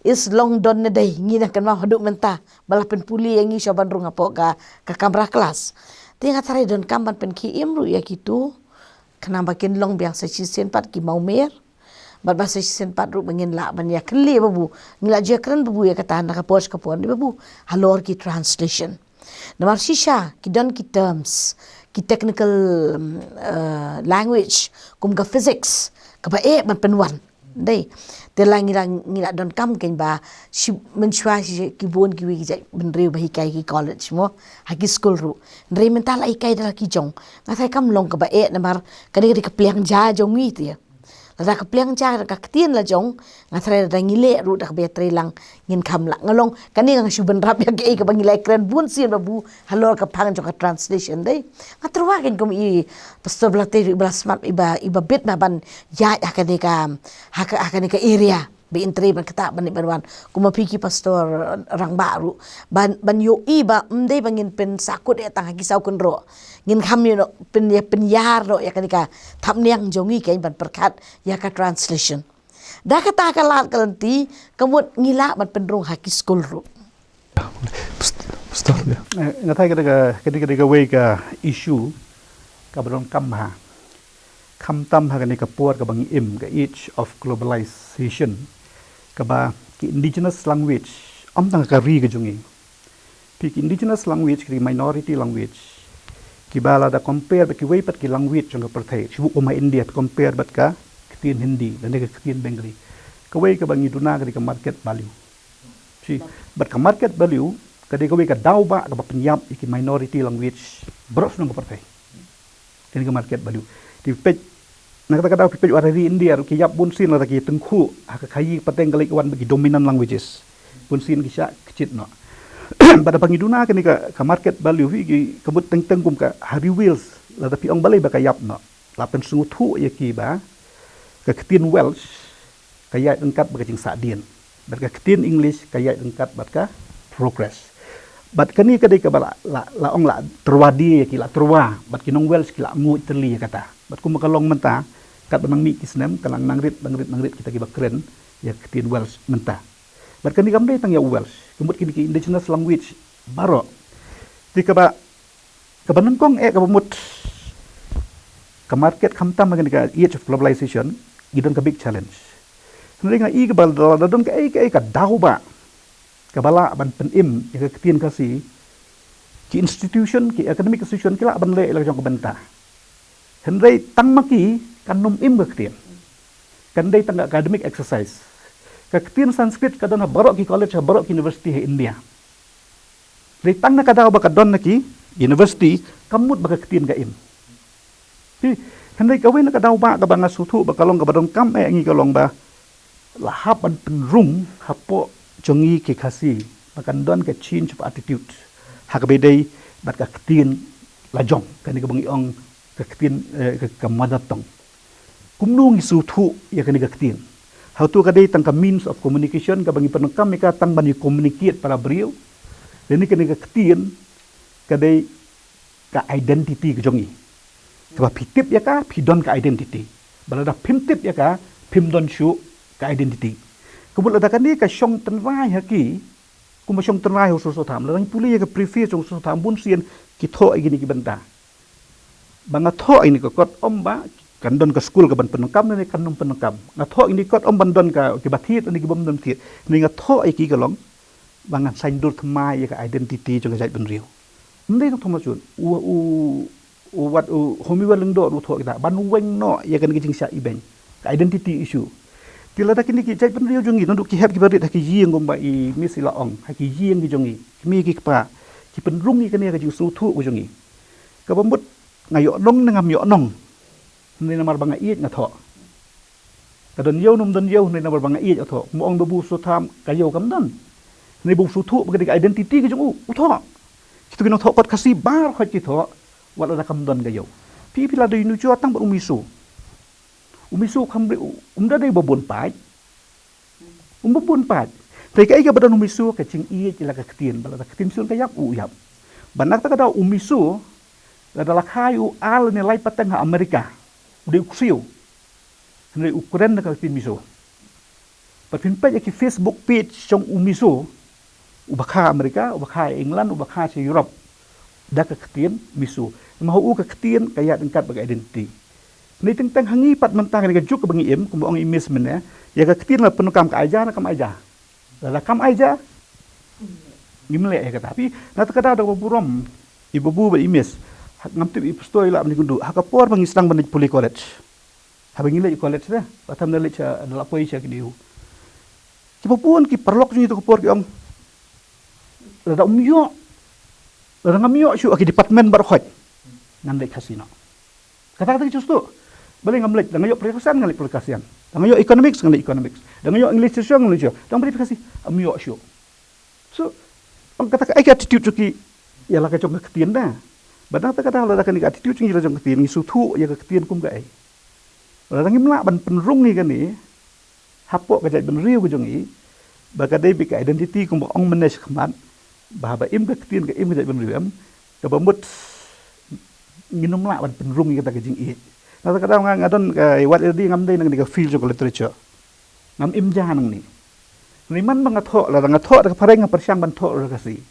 is long don ne dei, ngi da kynmaw haduh mynta. Ba la pynpule ïa ngi sha ban rung hapoh ka, ka kamra klas. Te nga tharai donkam ban pynkhie im ruh ïa kitu. Khnang ba kin long biang sa shisien pat ki mawmer. Bad ba sa shisien pat ruh ba ngin lah ban ïa kynle babu. Ngi lah ju ïa kren babu ïa kata na ka por sha ka por ne babu. Halor ki translation. Namar shisha, ki don ki terms, ki technical, um, uh, language, kum ka physics, kaba eh ban pynwan. Dei, te la ngi la, ngi la donkam kein ba, shi, mynshuwa shi, ki bun kiwei ki jaitbynriew ba hikai ki college mo, ha ki skul ruh. Hynrei mynta la hikai da la ki jong. Nga tharai kam long kaba eh namar, kane ka dei ka pliang ja jong ngi te. Lada ka pliang ja ka ktien la jong, nga tharai lada ngi leh ruh da kaba ïatreilang ngin kham lah. Nga long, kane nga shu bynrap ïa kaei kaba ngi la kren bun sien babu halor ka phang jong ka translation dei. Nga tyrwa kein kum i Pastor Blate ruh iba la smat iba, iba bit na ban ïaid ha kane ka, ha ka, ha kane ka area. Ba in trei ban ktah ban leit ban wan. Kum ma phi ki Pastor Rangbah ruh. Ban, ban ïohi ba, ym dei ba ngin pynsakut ïa tang ha ki saw kynroh. Ngin kham ïa noh, pyn, ïa pynïar noh, ïa kane ka thapniang jong ngi kein ban pyrkhat, ïa ka translation. Da kata ka lad ka lynti, ka mut ngi lah ban pynrung ha ki skul ruh. Stop, ya. Eh, nga thai ka dei ka, ka dei ka dei kawei ka issue kaba donkam ha. Khamtam ha kane ka por kaba ngi im, ka age of globalization, kaba ki indigenous language, ym tang ka ri ka jong ngi, phi, ki indigenous language, ki minority language, kiba lada compare bad kiwei pat ki language jong ka pyrthei, shu buh kum ha India, compare bad ka ktien Hindi lane ka ktien Bengali, kawei kaba ngi duna ka dei ka market value. Phi, bad ka market value ka dei kawei ka daw ba kaba pynïap ïa ki minority language baroh shnong ka pyrthei. Kane ka market value. Te peit, na kata ka daw phi peit, wat ha ri India ruh ki ïap bunsien lada ki tyngkhuh ha ka khaïi pateng ka leit ka wan bad ki dominant languages. Bunsien ki shah kjit noh. Bad haba ngi duna kane ka, ka market value, phi, ki, ka mut teng teng kum ka ha ri Wales, lada phi ong balei ba ka ïap noh, la pynsngewthuh ïa ki ba ka ktien Welsh ka ïaid ryngkat bad ka jingsahdien, bad ka ktien English ka ïaid ryngkat bad ka progress. Bad kane ka dei kaba la, la, la ong la tyrwa die ïa ki, la tyrwa, bad ki nong Welsh ki la nguid tylli ïa kata. Bad kumba ka long mynta, katba nang mih ki snem ka nang, nang rit, nang rit, nang rit kita kiba kren ïa ka ktien Welsh mynta. Bad kane kam dei tang ïa u Welsh, ka mut kine ki indigenous language baroh. Te kaba, kaba nyngkong eh, kaba mut ka market, khamtam ha kane ka age of globalization, ngi don ka big challenge. Hynrei nga i kaba la, la don kaei kaei ka daw ba kaba lah ban pynim ïa ka ktien Khasi, ki institution, ki academic institution ki lah ban leh ïa la ka jong ka bynta. Hynrei tang ma ki kan ym im ka ktien. Kan dei tang ka academic exercise. Ka ktien Sanskrit ka don ha baroh ki college, ha baroh ki university ha India. Hynrei tang na ka daw ba ka don na ki university, kam mut ba ka ktien ka im. Phi, hynrei kawei na ka daw ba kaba nga sngewthuh ba ka long kaba donkam eh ïa ngi ka long ba la hap ban pynrung hapoh jong ngi ki Khasi ba kan don ka change of attitude ha kaba ïadei bad ka ktien la jong, kane kaba ngi ong ka ktien, eh, ka, ka mother tongue. Kumno ngi sngewthuh ïa kane ka ktien? Hato ka dei tang ka means of communication kaba ngi pyndonkam ïa ka tang ban ïa communicate para briew? Lane kane ka ktien ka dei ka identity ka jong ngi, kaba phi tip ïa ka, phi don ka identity. Ba lada phim tip ïa ka, phim don shuh ka identity. Kumba lada kane ka shong tynrai ha ki, kumba shong tynrai ha u Soso Tham, lada ngi pule ïa ka preface jong u Soso Tham, bunsien ki thoh ïa kine ki bynta. Ba nga thoh ïa kane ka kot ym ba kan don ka skul kaban pyndonkam ne kan ym pyndonkam. Nga thoh ïa kane ka kot ym ban don ka, kiba thied ne kibym don thied. Hynrei nga thoh ïa ki ka long ba ngan saiñdur thymmai ïa ka identity jong ka jaitbynriew. Ym dei tang Thomas Jones, u, u, u wat, u Homi Wahlyngdoh ruh u thoh kita ban weng noh ïa kane ka jingshah ibeiñ, ka identity issue. Te lada kine ki jaitbynriew jong ngi, naduh ki hep kiba rit ha ki ïing, kumba i Miss i la ong, ha ki ïing ki jong ngi, ki kmie ki kpa, ki pynrung ïa kane ka jingsngewthuh ka jong ngi. Kaba mut nga ïoh nong ne ngam ïoh nong, hynrei namar ba nga ïeit nga thoh. Ka don ïew ne ym don ïew, hynrei namar ba nga ïeit nga thoh. Kumba ong ba u Soso Tham, ka ïew kam don, hynrei ba u sngewthuh ba ka dei ka identity ka jong u, u thoh. Kito ki nongthoh kot Khasi baroh khoit ki thoh, wat lada kam don ka ïew. Phi, phi la dei nujor tang bad u Miso. U Miso u kham ri, u, um da dei ba bun paid. Um ba bun paid. Te kaei kaba don u Miso, ka jingïeit ïa la ka ktien, ba lada ka ktien Shnong ka ïap, u ïap. Ba na kata ka daw u Miso, lada la kha ïa u ar lane lai pateng ha Amerika, u dei u ksiew. Hynrei u kren da ka ktien Miso. Bad phin peit ïa ki Facebook page jong u Miso, uba kha Amerika, uba kha England, uba kha sha Europe, da ka ktien Miso. Namar ha u ka ktien ka ïaid ryngkat bad ka identity. Hynrei teng teng ha ngi pat mynta kane ka juk kaba ngi im, kumba ong i Miss mynne, ïa ka ktien la pyndonkam, ka ai ja ne kam ai ja. Lada kam ai ja, ngim leh ïa kata. Phi, na kata ka daw da kaba burom i Babu bad i Miss, ha, ngam tip i Pastor i lah ban ïakynduh, ha ka por ba ngi sdang ban leit pule college, haba ngi leit college te, ba tam da leit sha, da la poi sha kine u, kiba bun ki paralok jong ngi ha kata ka por ki ong, lada um ïoh, lada ngam ïoh shuh ha ki department baroh khoit, ngan leit Khasi noh. Kata kata ki ju sdang. Balei ngam leit? Da nga ïoh Political Science ngan leit Political Science. Da nga ïoh Economics ngan leit Economics. Da nga ïoh English Literature ngan leit Literature. Da nga ïoh Khasi, ym ïoh shuh. So, ong kata ka, ai ka attitude jong ki ïa la ka jong ka ktien da. Bad na kata ka daw lada kane ka attitude jong ngi ïa la jong ka ktien, ngi sngewthuh ïa ka ktien kum kaei, lada ngim lah ban pynrung ïa kane hapoh ka jaitbynriew ka jong ngi, ba ka dei beit ka identity kumba ong mynne shakhmat, ba haba im ka ktien ka im ka jaitbynriew, em, kaba mut ngin ym lah ban pynrung ïa kata ka jingïeit. Na kata ka daw nga, nga don ka, wat ïa lade ngam dei na kane ka field jong ka literature. Ngam im ja nangne. Hynrei man ba nga thoh, lada nga thoh da ka phareng nga pyrshang ban thoh da ka Khasi.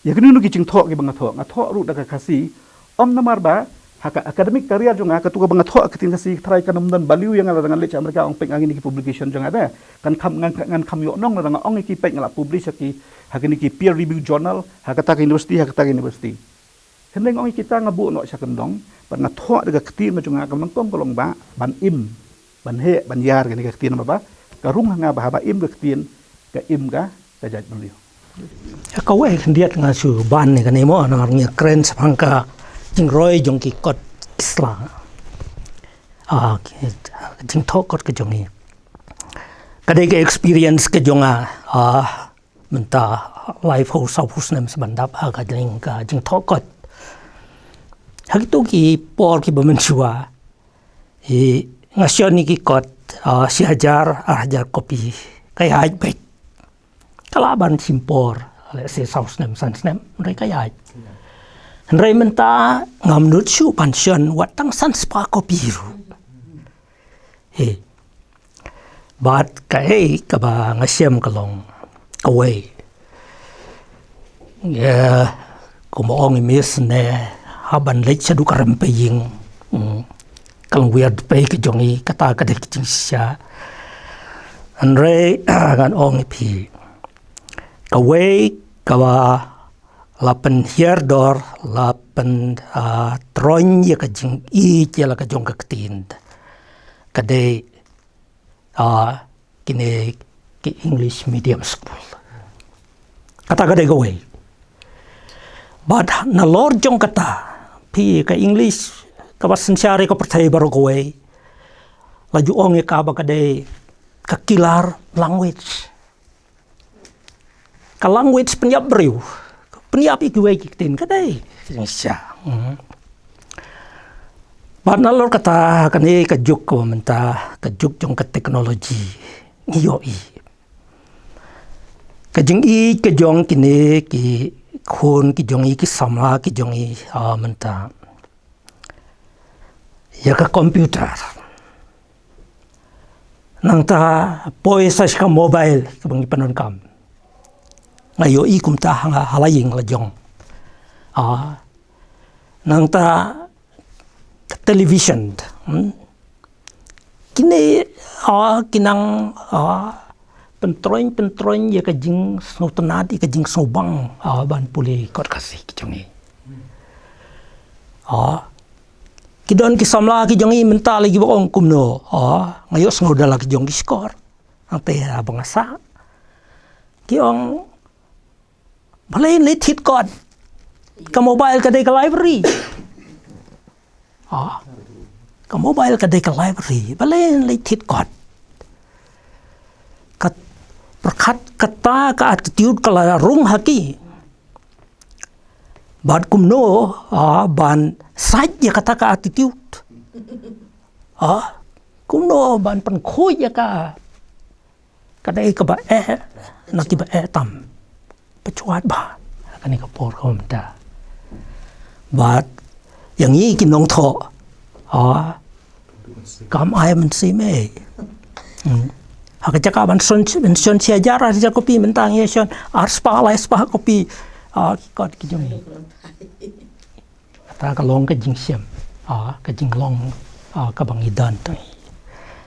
Ïa kino kino ki jingthoh kiba nga thoh, nga thoh ruh da ka Khasi. Ym namar ba ha ka academic career jong nga, kato kaba nga thoh ka ktien Khasi, tharai kan ym don value ïa nga lada ngan leit sha America, ong peit nga kine ki publication jong nga de. Kan kham, ngan, ngan kham ïoh nong lada nga ong ïa ki peit nga la publish ha ki, ha kine ki peer review journal, ha kata ka university, ha kata ka university. Hynrei nga ong ïa kita nga buh noh sha kyndong, bad nga thoh da ka ktien ka jong nga, ka nyngkong ka long ba ban im, ban heh, ban ïar kane ka ktien, namar ba ka rung ha nga ba haba im ka ktien, ka im ka, ka jaitbynriew. Kawei khyndiat nga shu ban ne kane mo, namar ngi kren shaphang ka jingroi jong ki kot ki sla. Ah, ki, jingthoh kot ka jong ngi. Ka dei ka experience ka jong nga, ah, mynta laiphew sawphew snem sa ban dap ha ka jing, ka jingthoh kot. Ha kito ki por kiba mynshuwa, i, nga shon ïa ki kot, ah, shi hajar, ar hajar kopi. Ka ïaid beit. Ka lah ban shim por, let's say, saw snem, san snem, hynrei ka ïaid. Hynrei mynta ngam nud shuh ban shon wat tang san spah kopi ruh. He. Bad kaei kaba nga shem ka long kawei. Ïa, kumba ong i Miss ne, hap ban leit shaduh ka rympei ïing. Hmm. Ka long wiar dpei ka jong i, kata ka dei ka jingshisha. Hynrei, ngan ong ïa phi. Kawei kaba la pynhiar dor, la pyn, ah, troiñ ïa ka jingïeit ïa la ka jong ka ktien. Ka dei, ah, kine ki English medium school. Kata ka dei kawei. Bad nalor jong kata, phi, ka English, kaba synshar ïa ka pyrthei baroh kawei. La ju ong ïa ka ba ka dei ka killer language. Ka language pynïap briew, pynïap ïa kiwei ki ktien, ka dei. Sha. Hmm. Bad nalor kata, kane ka juk kaba mynta, ka juk jong ka technology. Ngi ïohi. Ka jingïeit ka jong kine ki khun ki jong i, ki samla ki jong i, ah, mynta. Ïa ka computer. Nangta poi sa sha ka mobile kaba ngi pyndonkam. Nga ïohi kumta ha nga ha la ïing la jong. Ah. Nangta ka television. Hmm. Kine, ah, ki nang, ah, pyntroiñ, pyntroiñ ïa ka jingsngewtynnad, ïa ka jingsngewbang, ah, ban pule kot Khasi ki jong i. Ah, ki don ki samla ki jong i mynta lei kiba ong kumno, ah, nga ïohsngew da la ki jong ki shkor. Hangta haba nga sah, ki ong, balei leit thied kot? Ka mobile ka dei ka library. Ah, ka mobile ka dei ka library. Balei leit thied kot? Ka pyrkhat kata ka attitude ka la rung ha ki. Bad kumno, ah, ban sait ïa kata ka attitude. Ah, kumno ban pynkhuid ïa ka. Ka dei kaba eh na kiba eh tam. Pyrshah bha ha kane ka por ka mynta. Bad ïa ngi ki nongthoh, ha, kam ai mynsiem ei. Hmm. Ha ka jaka ban shon, ban shon shi hajar, ar hajar kopi, mynta ngi shon ar spah, lai spah kopi. Ha, ki kot ki jong ngi. Kata ka long ka jingshem, ha, ka jinglong, ha, kaba ngi don.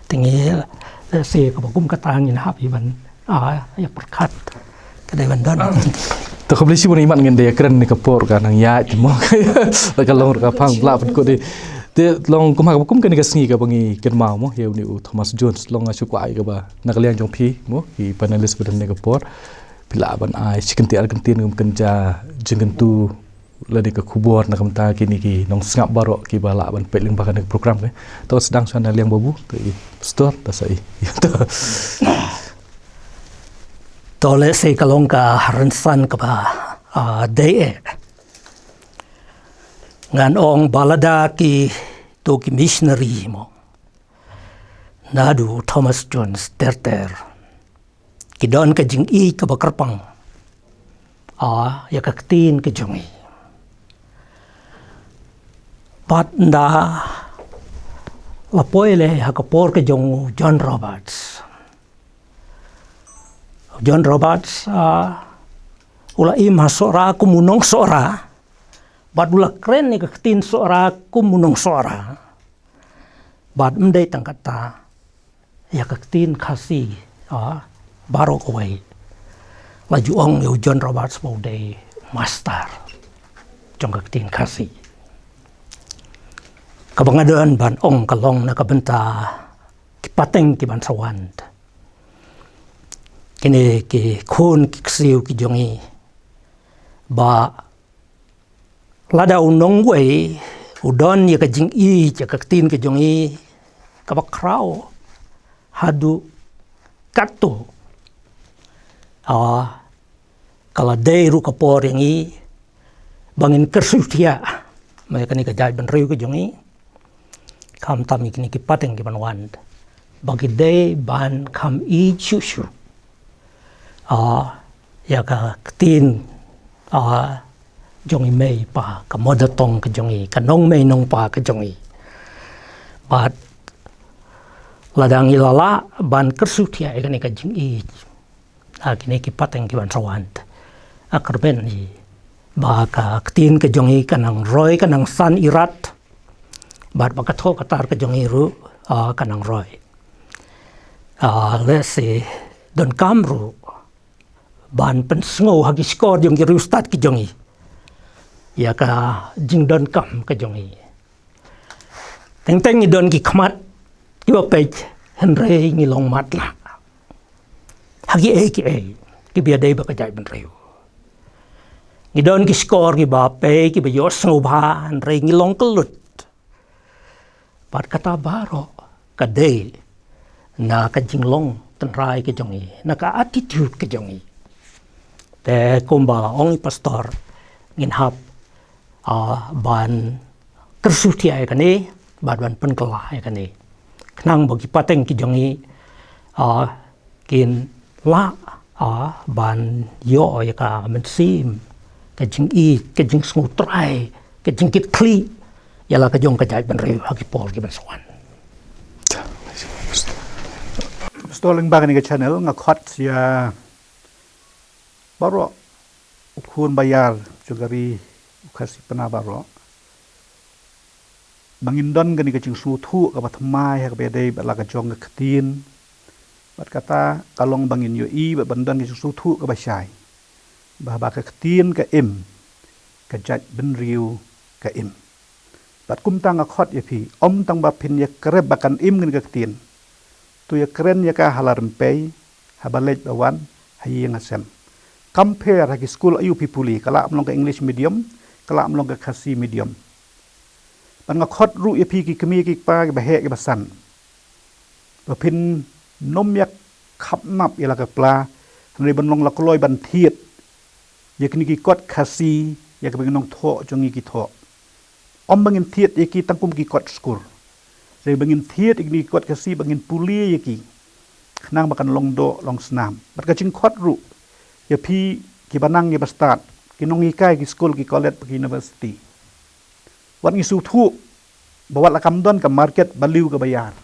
Te ngi, lehse kaba kum kata ngin hap ïa ban, ha, ïa pyrkhat. Ka dei ban don. To khublei shibun imat, ngin da ïakren ne ka por ka nang ïaid mo. La ka long ruh ka phang bla pynkut de. Te long kum ha kaba kum kane ka sngi kaba ngi kynmaw mo ïa une u Thomas Jones, long nga shu kwah ïa kaba na ka liang jong phi mo, ki panelist ba don ne ka por. Phi lah ban ai shi kyntien ar kyntien kum kynja jingkyntu lane ka khubor na ka bynta kine ki nongsngap baroh kiba lah ban peit lyngba kane ka program, ke. To sdang shuwa na liang babu, ke i pastor, ta sa i. To lehse ka long ka rynsan kaba, ah, dei eh. Ngan ong ba lada kito ki missionary mo, naduh Thomas Jones ter ter, ki don ka jingïeit kaba kyrpang, ah, ïa ka ktien ka jong ngi. Bad ynda la poi lei ha ka por ka jong u John Roberts. John Roberts, ah, u la im ha Sohra kum u nong Sohra, bad u la kren ïa ka ktien Sohra kum u nong Sohra. Bad ym dei tang kata, ïa ka ktien Khasi, ah, baroh kawei. La ju ong ïa u John Roberts ba u dei master jong ka ktien Khasi. Kaba nga don ban ong ka long na ka bynta ki pateng ki ban sa wan. Kine ki khun ki ksiew ki jong i, ba lada u nongwei u don ïa ka jingïeit ïa ka ktien ka jong i kaba khraw haduh katto, ah, ka la dei ruh ka por ïa ngi ba ngin kyrsiew thiah ma ïa kane ka jaitbynriew ka jong i. Khamtam ïa kine ki pateng ki ban wan, ba ki dei ban kham ïeit shuh shuh, ah, ïa ka ktien, ah, jong i mei pa, ka mother tongue ka jong i, ka nongmei nongpa ka jong i. Bad lada ngi la lah ban kyrsiew thiah ïa kane ka jingïeit, ha kine ki pateng ki ban sa wan, nga kyrmen hi ba ka ktien ka jong i kan nang roi, kan nang san irat. Bad ba ka thoh ka tar ka jong i ruh, ah, kan nang roi. Ah, lehse donkam ruh ban pynsngew ha ki shkor jong ki riewstad ki jong i ïa ka jingdonkam ka jong i. Teng teng ngi don ki khmat kiba peit, hynrei ngi long matlah ha kiei kiei kiba ïadei bad ka jaitbynriew. Ngi don ki shkor kiba peit, kiba ïohsngew bha, hynrei ngi long kyllut. Bad kata baroh ka dei na ka jinglong tynrai ka jong i, na ka attitude ka jong i. Te kumba la ong i pastor, ngin hap, ah, ban kyrsiew thiah ïa kane, bad ban pynkylla ïa kane, khnang ba ki pateng ki jong i, ah, kin lah, ah, ban ïoh ïa ka mynsiem, ka jingïeit, ka jingsngewthuh, ka jingkitkhlieh ïa la ka jong ka jaitbynriew ha ki por ki ban sa wan. Pastor, lyngba kane ka channel nga khot ïa baroh u khun ba ïar jong ka ri u Khasi Pnar baroh, ba ngin don kane ka jingsngewthuh kaba thymmai ha kaba ïadei bad la ka jong ka ktien. Bad kata ka long ba ngin ïohi bad ban don ka jingsngewthuh kaba shai ba haba ka ktien ka im, ka jaitbynriew ka im. Bad kumta nga khot ïa phi, ym tang ba phin ïa kren ba kan im kane ka ktien, to ïa kren ïa ka ha la rympei, ha ba leit ba wan, ha ïing ha sem. Kam pher ha ki skul aïu phi pule, ka lah ban long ka English medium, ka lah ban long ka Khasi medium. Bad nga khot ruh ïa phi ki kmie ki kpa kiba heh kiba san, ba phin nym ïa khapnap ïa la ka pla, hynrei ban long la kloi ban thied ïa kine ki kot Khasi, ïa kaba ngi nongthoh jong ngi ki thoh. Ym ba ngin thied ïa ki tang kum ki kot skur, hynrei ba ngin thied ïa kine ki kot Khasi, ba ngin pule ïa ki, khnang ba kan long doh long snam. Bad ka jingkhot ruh ïa phi kiba nang ïa ba stad, ki nonghikai ki skul, ki college, ki university, wat ngi sngewthuh ba wat la kam don ka market ba liw kaba ïar.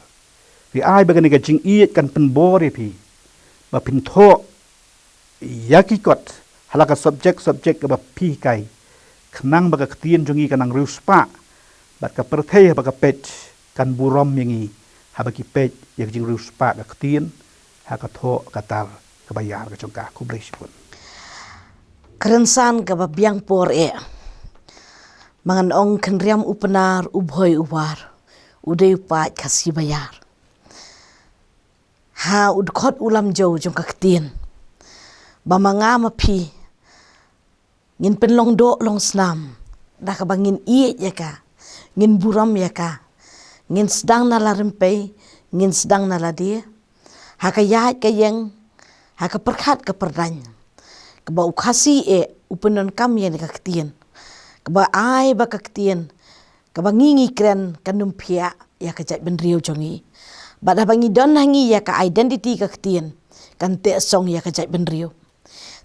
Ri ai ba kane ka jingïeit kan pynbor ïa phi ba phin thoh ïa ki kot ha la ka subject, subject kaba phi hikai, khnang ba ka ktien jong ngi kan nang riewspah, bad ka pyrthei haba ka peit kan burom ïa ngi haba ki peit ïa ka jingriewspah ka ktien ha ka thoh ka tar kaba ïar ka jong ka. Khublei shibun. Ka rynsan kaba biang por eh. Ma ngan ong khynriam u Pnar, u Bhoi u War, u dei u paid Khasi ba ïar. Ha u dkhot u lam jew jong ka ktien, ba ma nga ma phi ngin pynlong doh long snam da kaba ngin ïeit ïa ka, ngin burom ïa ka, ngin sdang na la rympei, ngin sdang na la die, ha ka ïaid ka ïeng, ha ka pyrkhat ka pyrdaiñ, kaba u Khasi eh u pyndonkam ïa ka ktien, kaba ai ba ka ktien kaba ngi ngi kren kan ym phiah ïa ka jaitbynriew jong ngi. Bad haba ngi don ha ngi ïa ka identity ka ktien, kan teh song ïa ka jaitbynriew.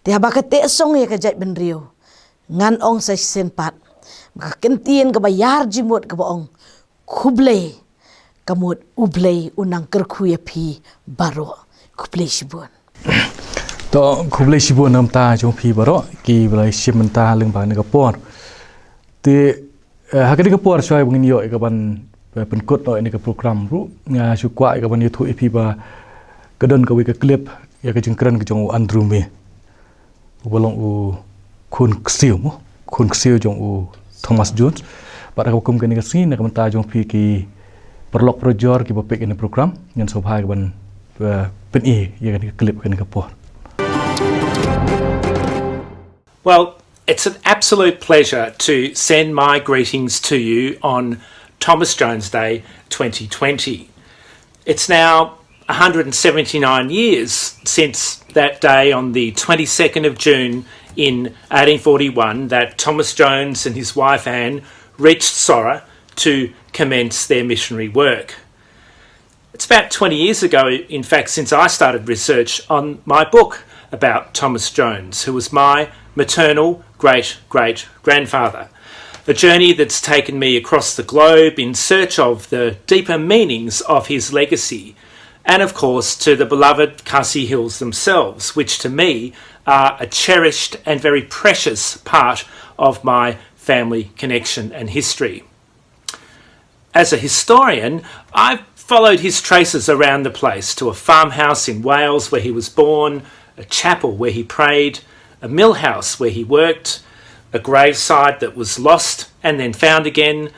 Te haba ka teh song ïa ka jaitbynriew, ngan ong sa shisien pat, ka ktien kaba ïar jingmut kaba ong, khublei, ka mut U Blei u nang kyrkhu ïa phi baroh. Khublei shibun. To, khublei shibun na ka bynta jong phi baroh kiba la shim bynta lyngba kane ka por. Te, eh, ha kane ka por shuwa ba ngin ïoh ïa kaban, eh, pynkut noh ïa kane ka program ruh, nga shu kwah ïa kaban ïathuh ïa phi ba ka don kawei ka clip ïa ka jingkren ka jong u Andrew May, uba long u khun ksiew mo, khun ksiew jong u Thomas Jones. Bad ha kaba kum kane ka sngi, na ka bynta jong phi ki paralok parajor kiba peit ïa kane ka program, ngan sngewbha ïa kaban, eh, pyni ïa kane ka clip ha kane ka por. Well, it's an absolute pleasure to send my greetings to you on Thomas Jones Day twenty twenty. It's now a hundred and seventy-nine years since that day on the twenty-second of June in eighteen forty-one that Thomas Jones and his wife Anne reached Sora to commence their missionary work. It's about twenty years ago, in fact, since I started research on my book about Thomas Jones, who was my maternal great great grandfather. A journey that's taken me across the globe in search of the deeper meanings of his legacy, and of course to the beloved Khasi Hills themselves, which to me are a cherished and very precious part of my family connection and history. As a historian, I've followed his traces around the place to a farmhouse in Wales where he was born, a chapel where he prayed, a mill house where he worked, a graveside that was lost and then found again,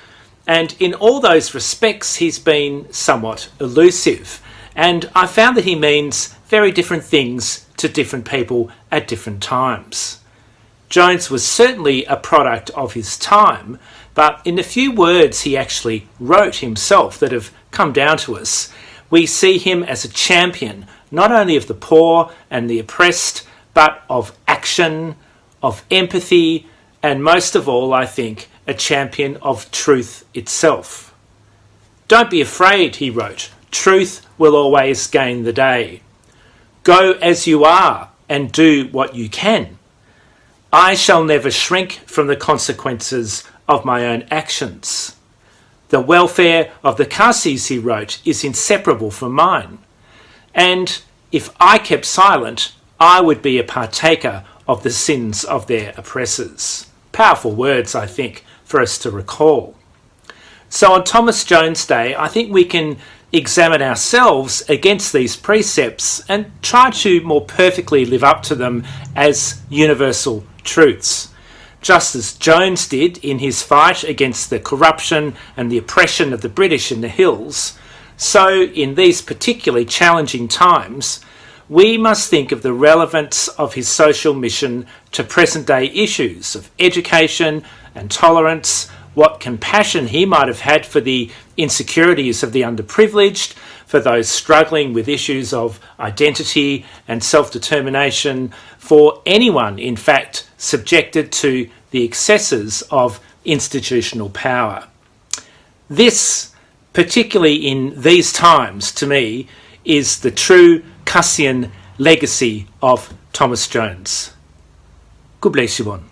and in all those respects he's been somewhat elusive, and I found that he means very different things to different people at different times. Jones was certainly a product of his time, but in the few words he actually wrote himself that have come down to us, we see him as a champion not only of the poor and the oppressed, but of action, of empathy, and most of all, I think, a champion of truth itself. Don't be afraid, he wrote. Truth will always gain the day. Go as you are and do what you can. I shall never shrink from the consequences of my own actions. The welfare of the Khasis, he wrote, is inseparable from mine. And if I kept silent, I would be a partaker of the sins of their oppressors. Powerful words, I think, for us to recall. So on Thomas Jones Day, I think we can examine ourselves against these precepts and try to more perfectly live up to them as universal truths. Just as Jones did in his fight against the corruption and the oppression of the British in the hills, so in these particularly challenging times, we must think of the relevance of his social mission to present day issues of education and tolerance, what compassion he might have had for the insecurities of the underprivileged, for those struggling with issues of identity and self determination, for anyone, in fact, subjected to the excesses of institutional power. This, particularly in these times, to me, is the true Khassian legacy of Thomas Jones. Khublei shibun.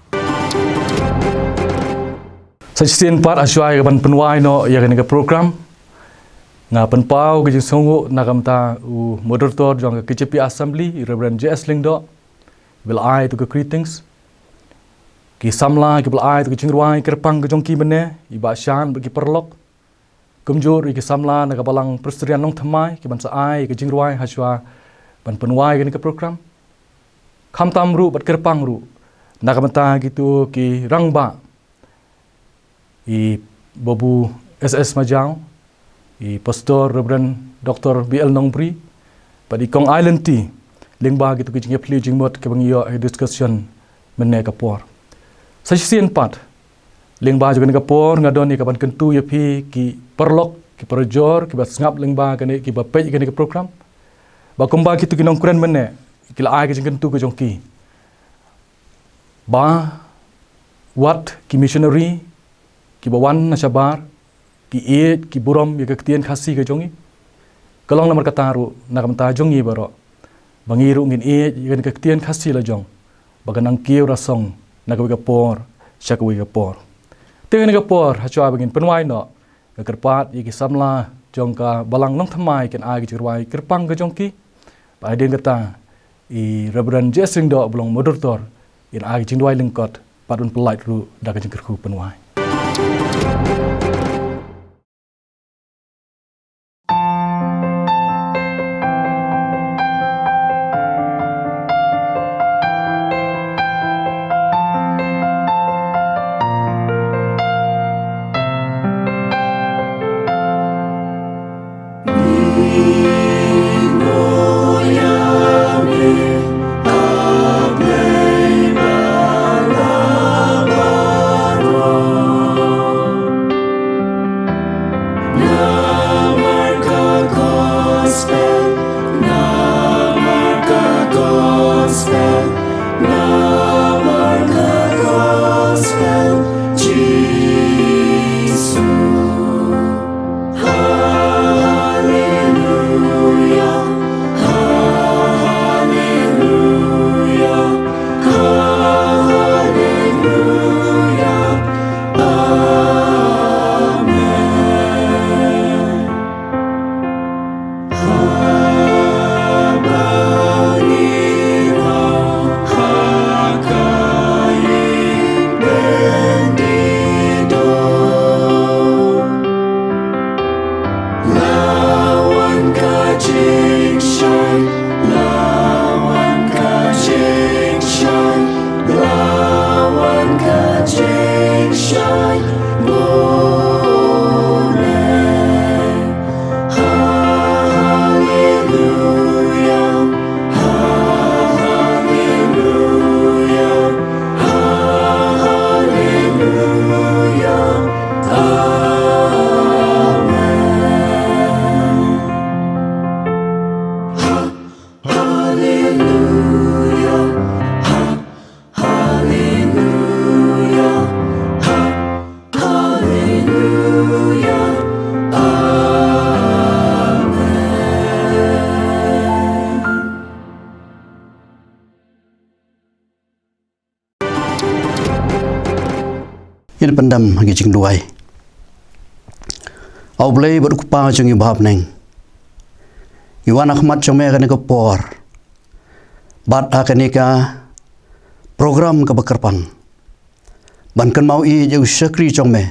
Sa shisien pat, ha shuwa ïa kaban pynwai noh ïa kane ka program, nga pynpaw ka jingsngewnguh na ka bynta u moderator jong ka K J P Assembly, Reverend J S Lyngdoh, ba la ai ïa ka greetings. Ki samla kiba la ai ïa ka jingrwai kyrpang ka jong ki mynne, i Bah Shan bad ki paralok. Kumjuh ruh ïa ki samla na ka Balang Presbyterian Nongthymmai kiban sa ai ïa ka jingrwai ha shuwa ban pynwai ïa kane ka program. Khamtam ruh bad kyrpang ruh na ka bynta kito ki rangbah, i Babu S S Majaw, i Pastor Reverend Doctor B L Nongbri, bad i Kong Ai Lynti, lyngba kito ki jingïaphylliew jingmut kiba ngi ïoh ha ka discussion mynne ka por. Sa shisien pat, lyngba jong kane ka por, nga don ïa kaban kyntu ïa phi ki paralok, ki parajor kiba sngap lyngba kane, kiba peit ïa kane ka program, ba kumba kito ki nongkren mynne ki la ai ka jingkyntu ka jong ki, ba wat ki missionary kiba wan na shabar ki ïeit, ki burom ïa ka ktien Khasi ka jong ngi. Ka long namar kata ruh na ka bynta jong ngi baroh, ba ngi ruh ngin ïeit ïa kane ka ktien Khasi la jong, ba kan nang kiew rasong na kawei ka por sha kawei ka por. Te ha kane ka por, ha shuwa ba ngin pynwai noh, nga kyrpad ïa ki samla jong ka Balang Nongthymmai kin ai ka jingrwai kyrpang ka jong ki. Bad hadien kata, i Reverend J S Lyngdoh ba long moderator, in ai ka jingduwai lyngkot, bad un pyllait ruh da ka jingkyrkhu pynwai. Ngin pyndem ha ka jingduwai. A U Blei bad U Kpa jong ngi uba ha bneng, ngi wan ha khmat jong me ha kane ka por, bad ha kane ka program kaba kyrpang, ban kynmaw ïa u shakri jong me,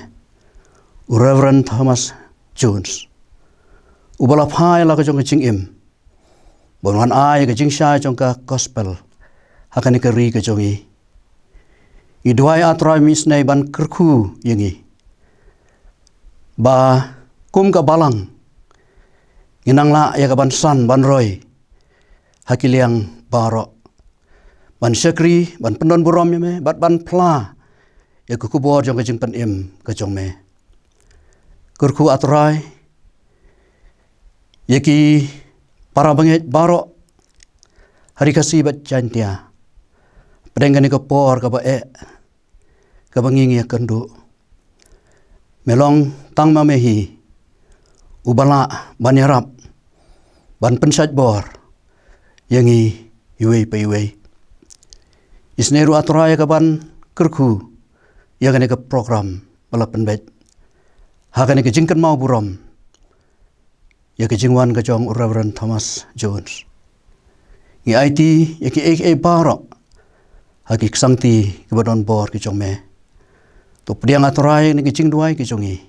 u Reverend Thomas Jones, uba la phai la ka jong ka jingim, ban wan ai ka jingshai jong ka gospel ha kane ka ri ka jong ngi. Ngi duwai, A Trai, me isynei ban kyrkhu ïa ngi, ba kum ka balang ngin nang lah ïa ka ban san ban roi ha ki liang baroh, ban shakri, ban pyndon burom ïa me, bad ban phla ïa ka khubor jong ka jingpynim ka jong me. Kyrkhu, A Trai, ïa ki para bangeit baroh ha Ri Khasi bad Jaintia, pdeng kane ka por kaba eh, kaba ngi ngi ïakynduh. Me long tang ma me hi uba lah ban ïarap, ban pynshait bor ïa ngi iwei pa iwei. Isynei ruh, A Trai, ïa ka ban kyrkhu ïa kane ka program ba la pynbeit ha kane ka jingkynmaw burom ïa ka jingwan ka jong u Reverend Thomas Jones. Ngi aiti ïa kiei kiei baroh ha ki ksangti kiba don bor ki jong me. To pdiang, A Trai, ïa kine ki jingduwai ki jong ngi,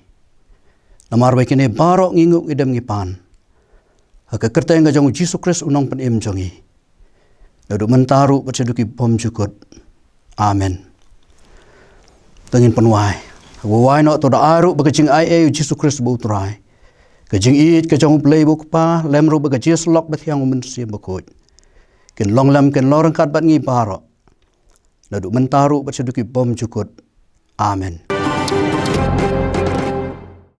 namar ba ïa kine baroh ngi nguh, ngi dem, ngi pan ha ka kyrteng ka jong u Jisu Khrist, u Nongpynim jong ngi, naduh mynta ruh bad shaduh ki bymjukut. Amen. To ngin pynwai. Haba wai noh, to da ai ruh ba ka jingaiei U Jisu Khrist uba U Trai, ka jingïeit ka jong U Blei uba U Kpa, lem ruh bad ka jingïasyllok bathiang U Mynsiem Bakhuid, kin long lem, kin long ryngkat bad ngi baroh, naduh mynta ruh bad shaduh ki bymjukut. Amen.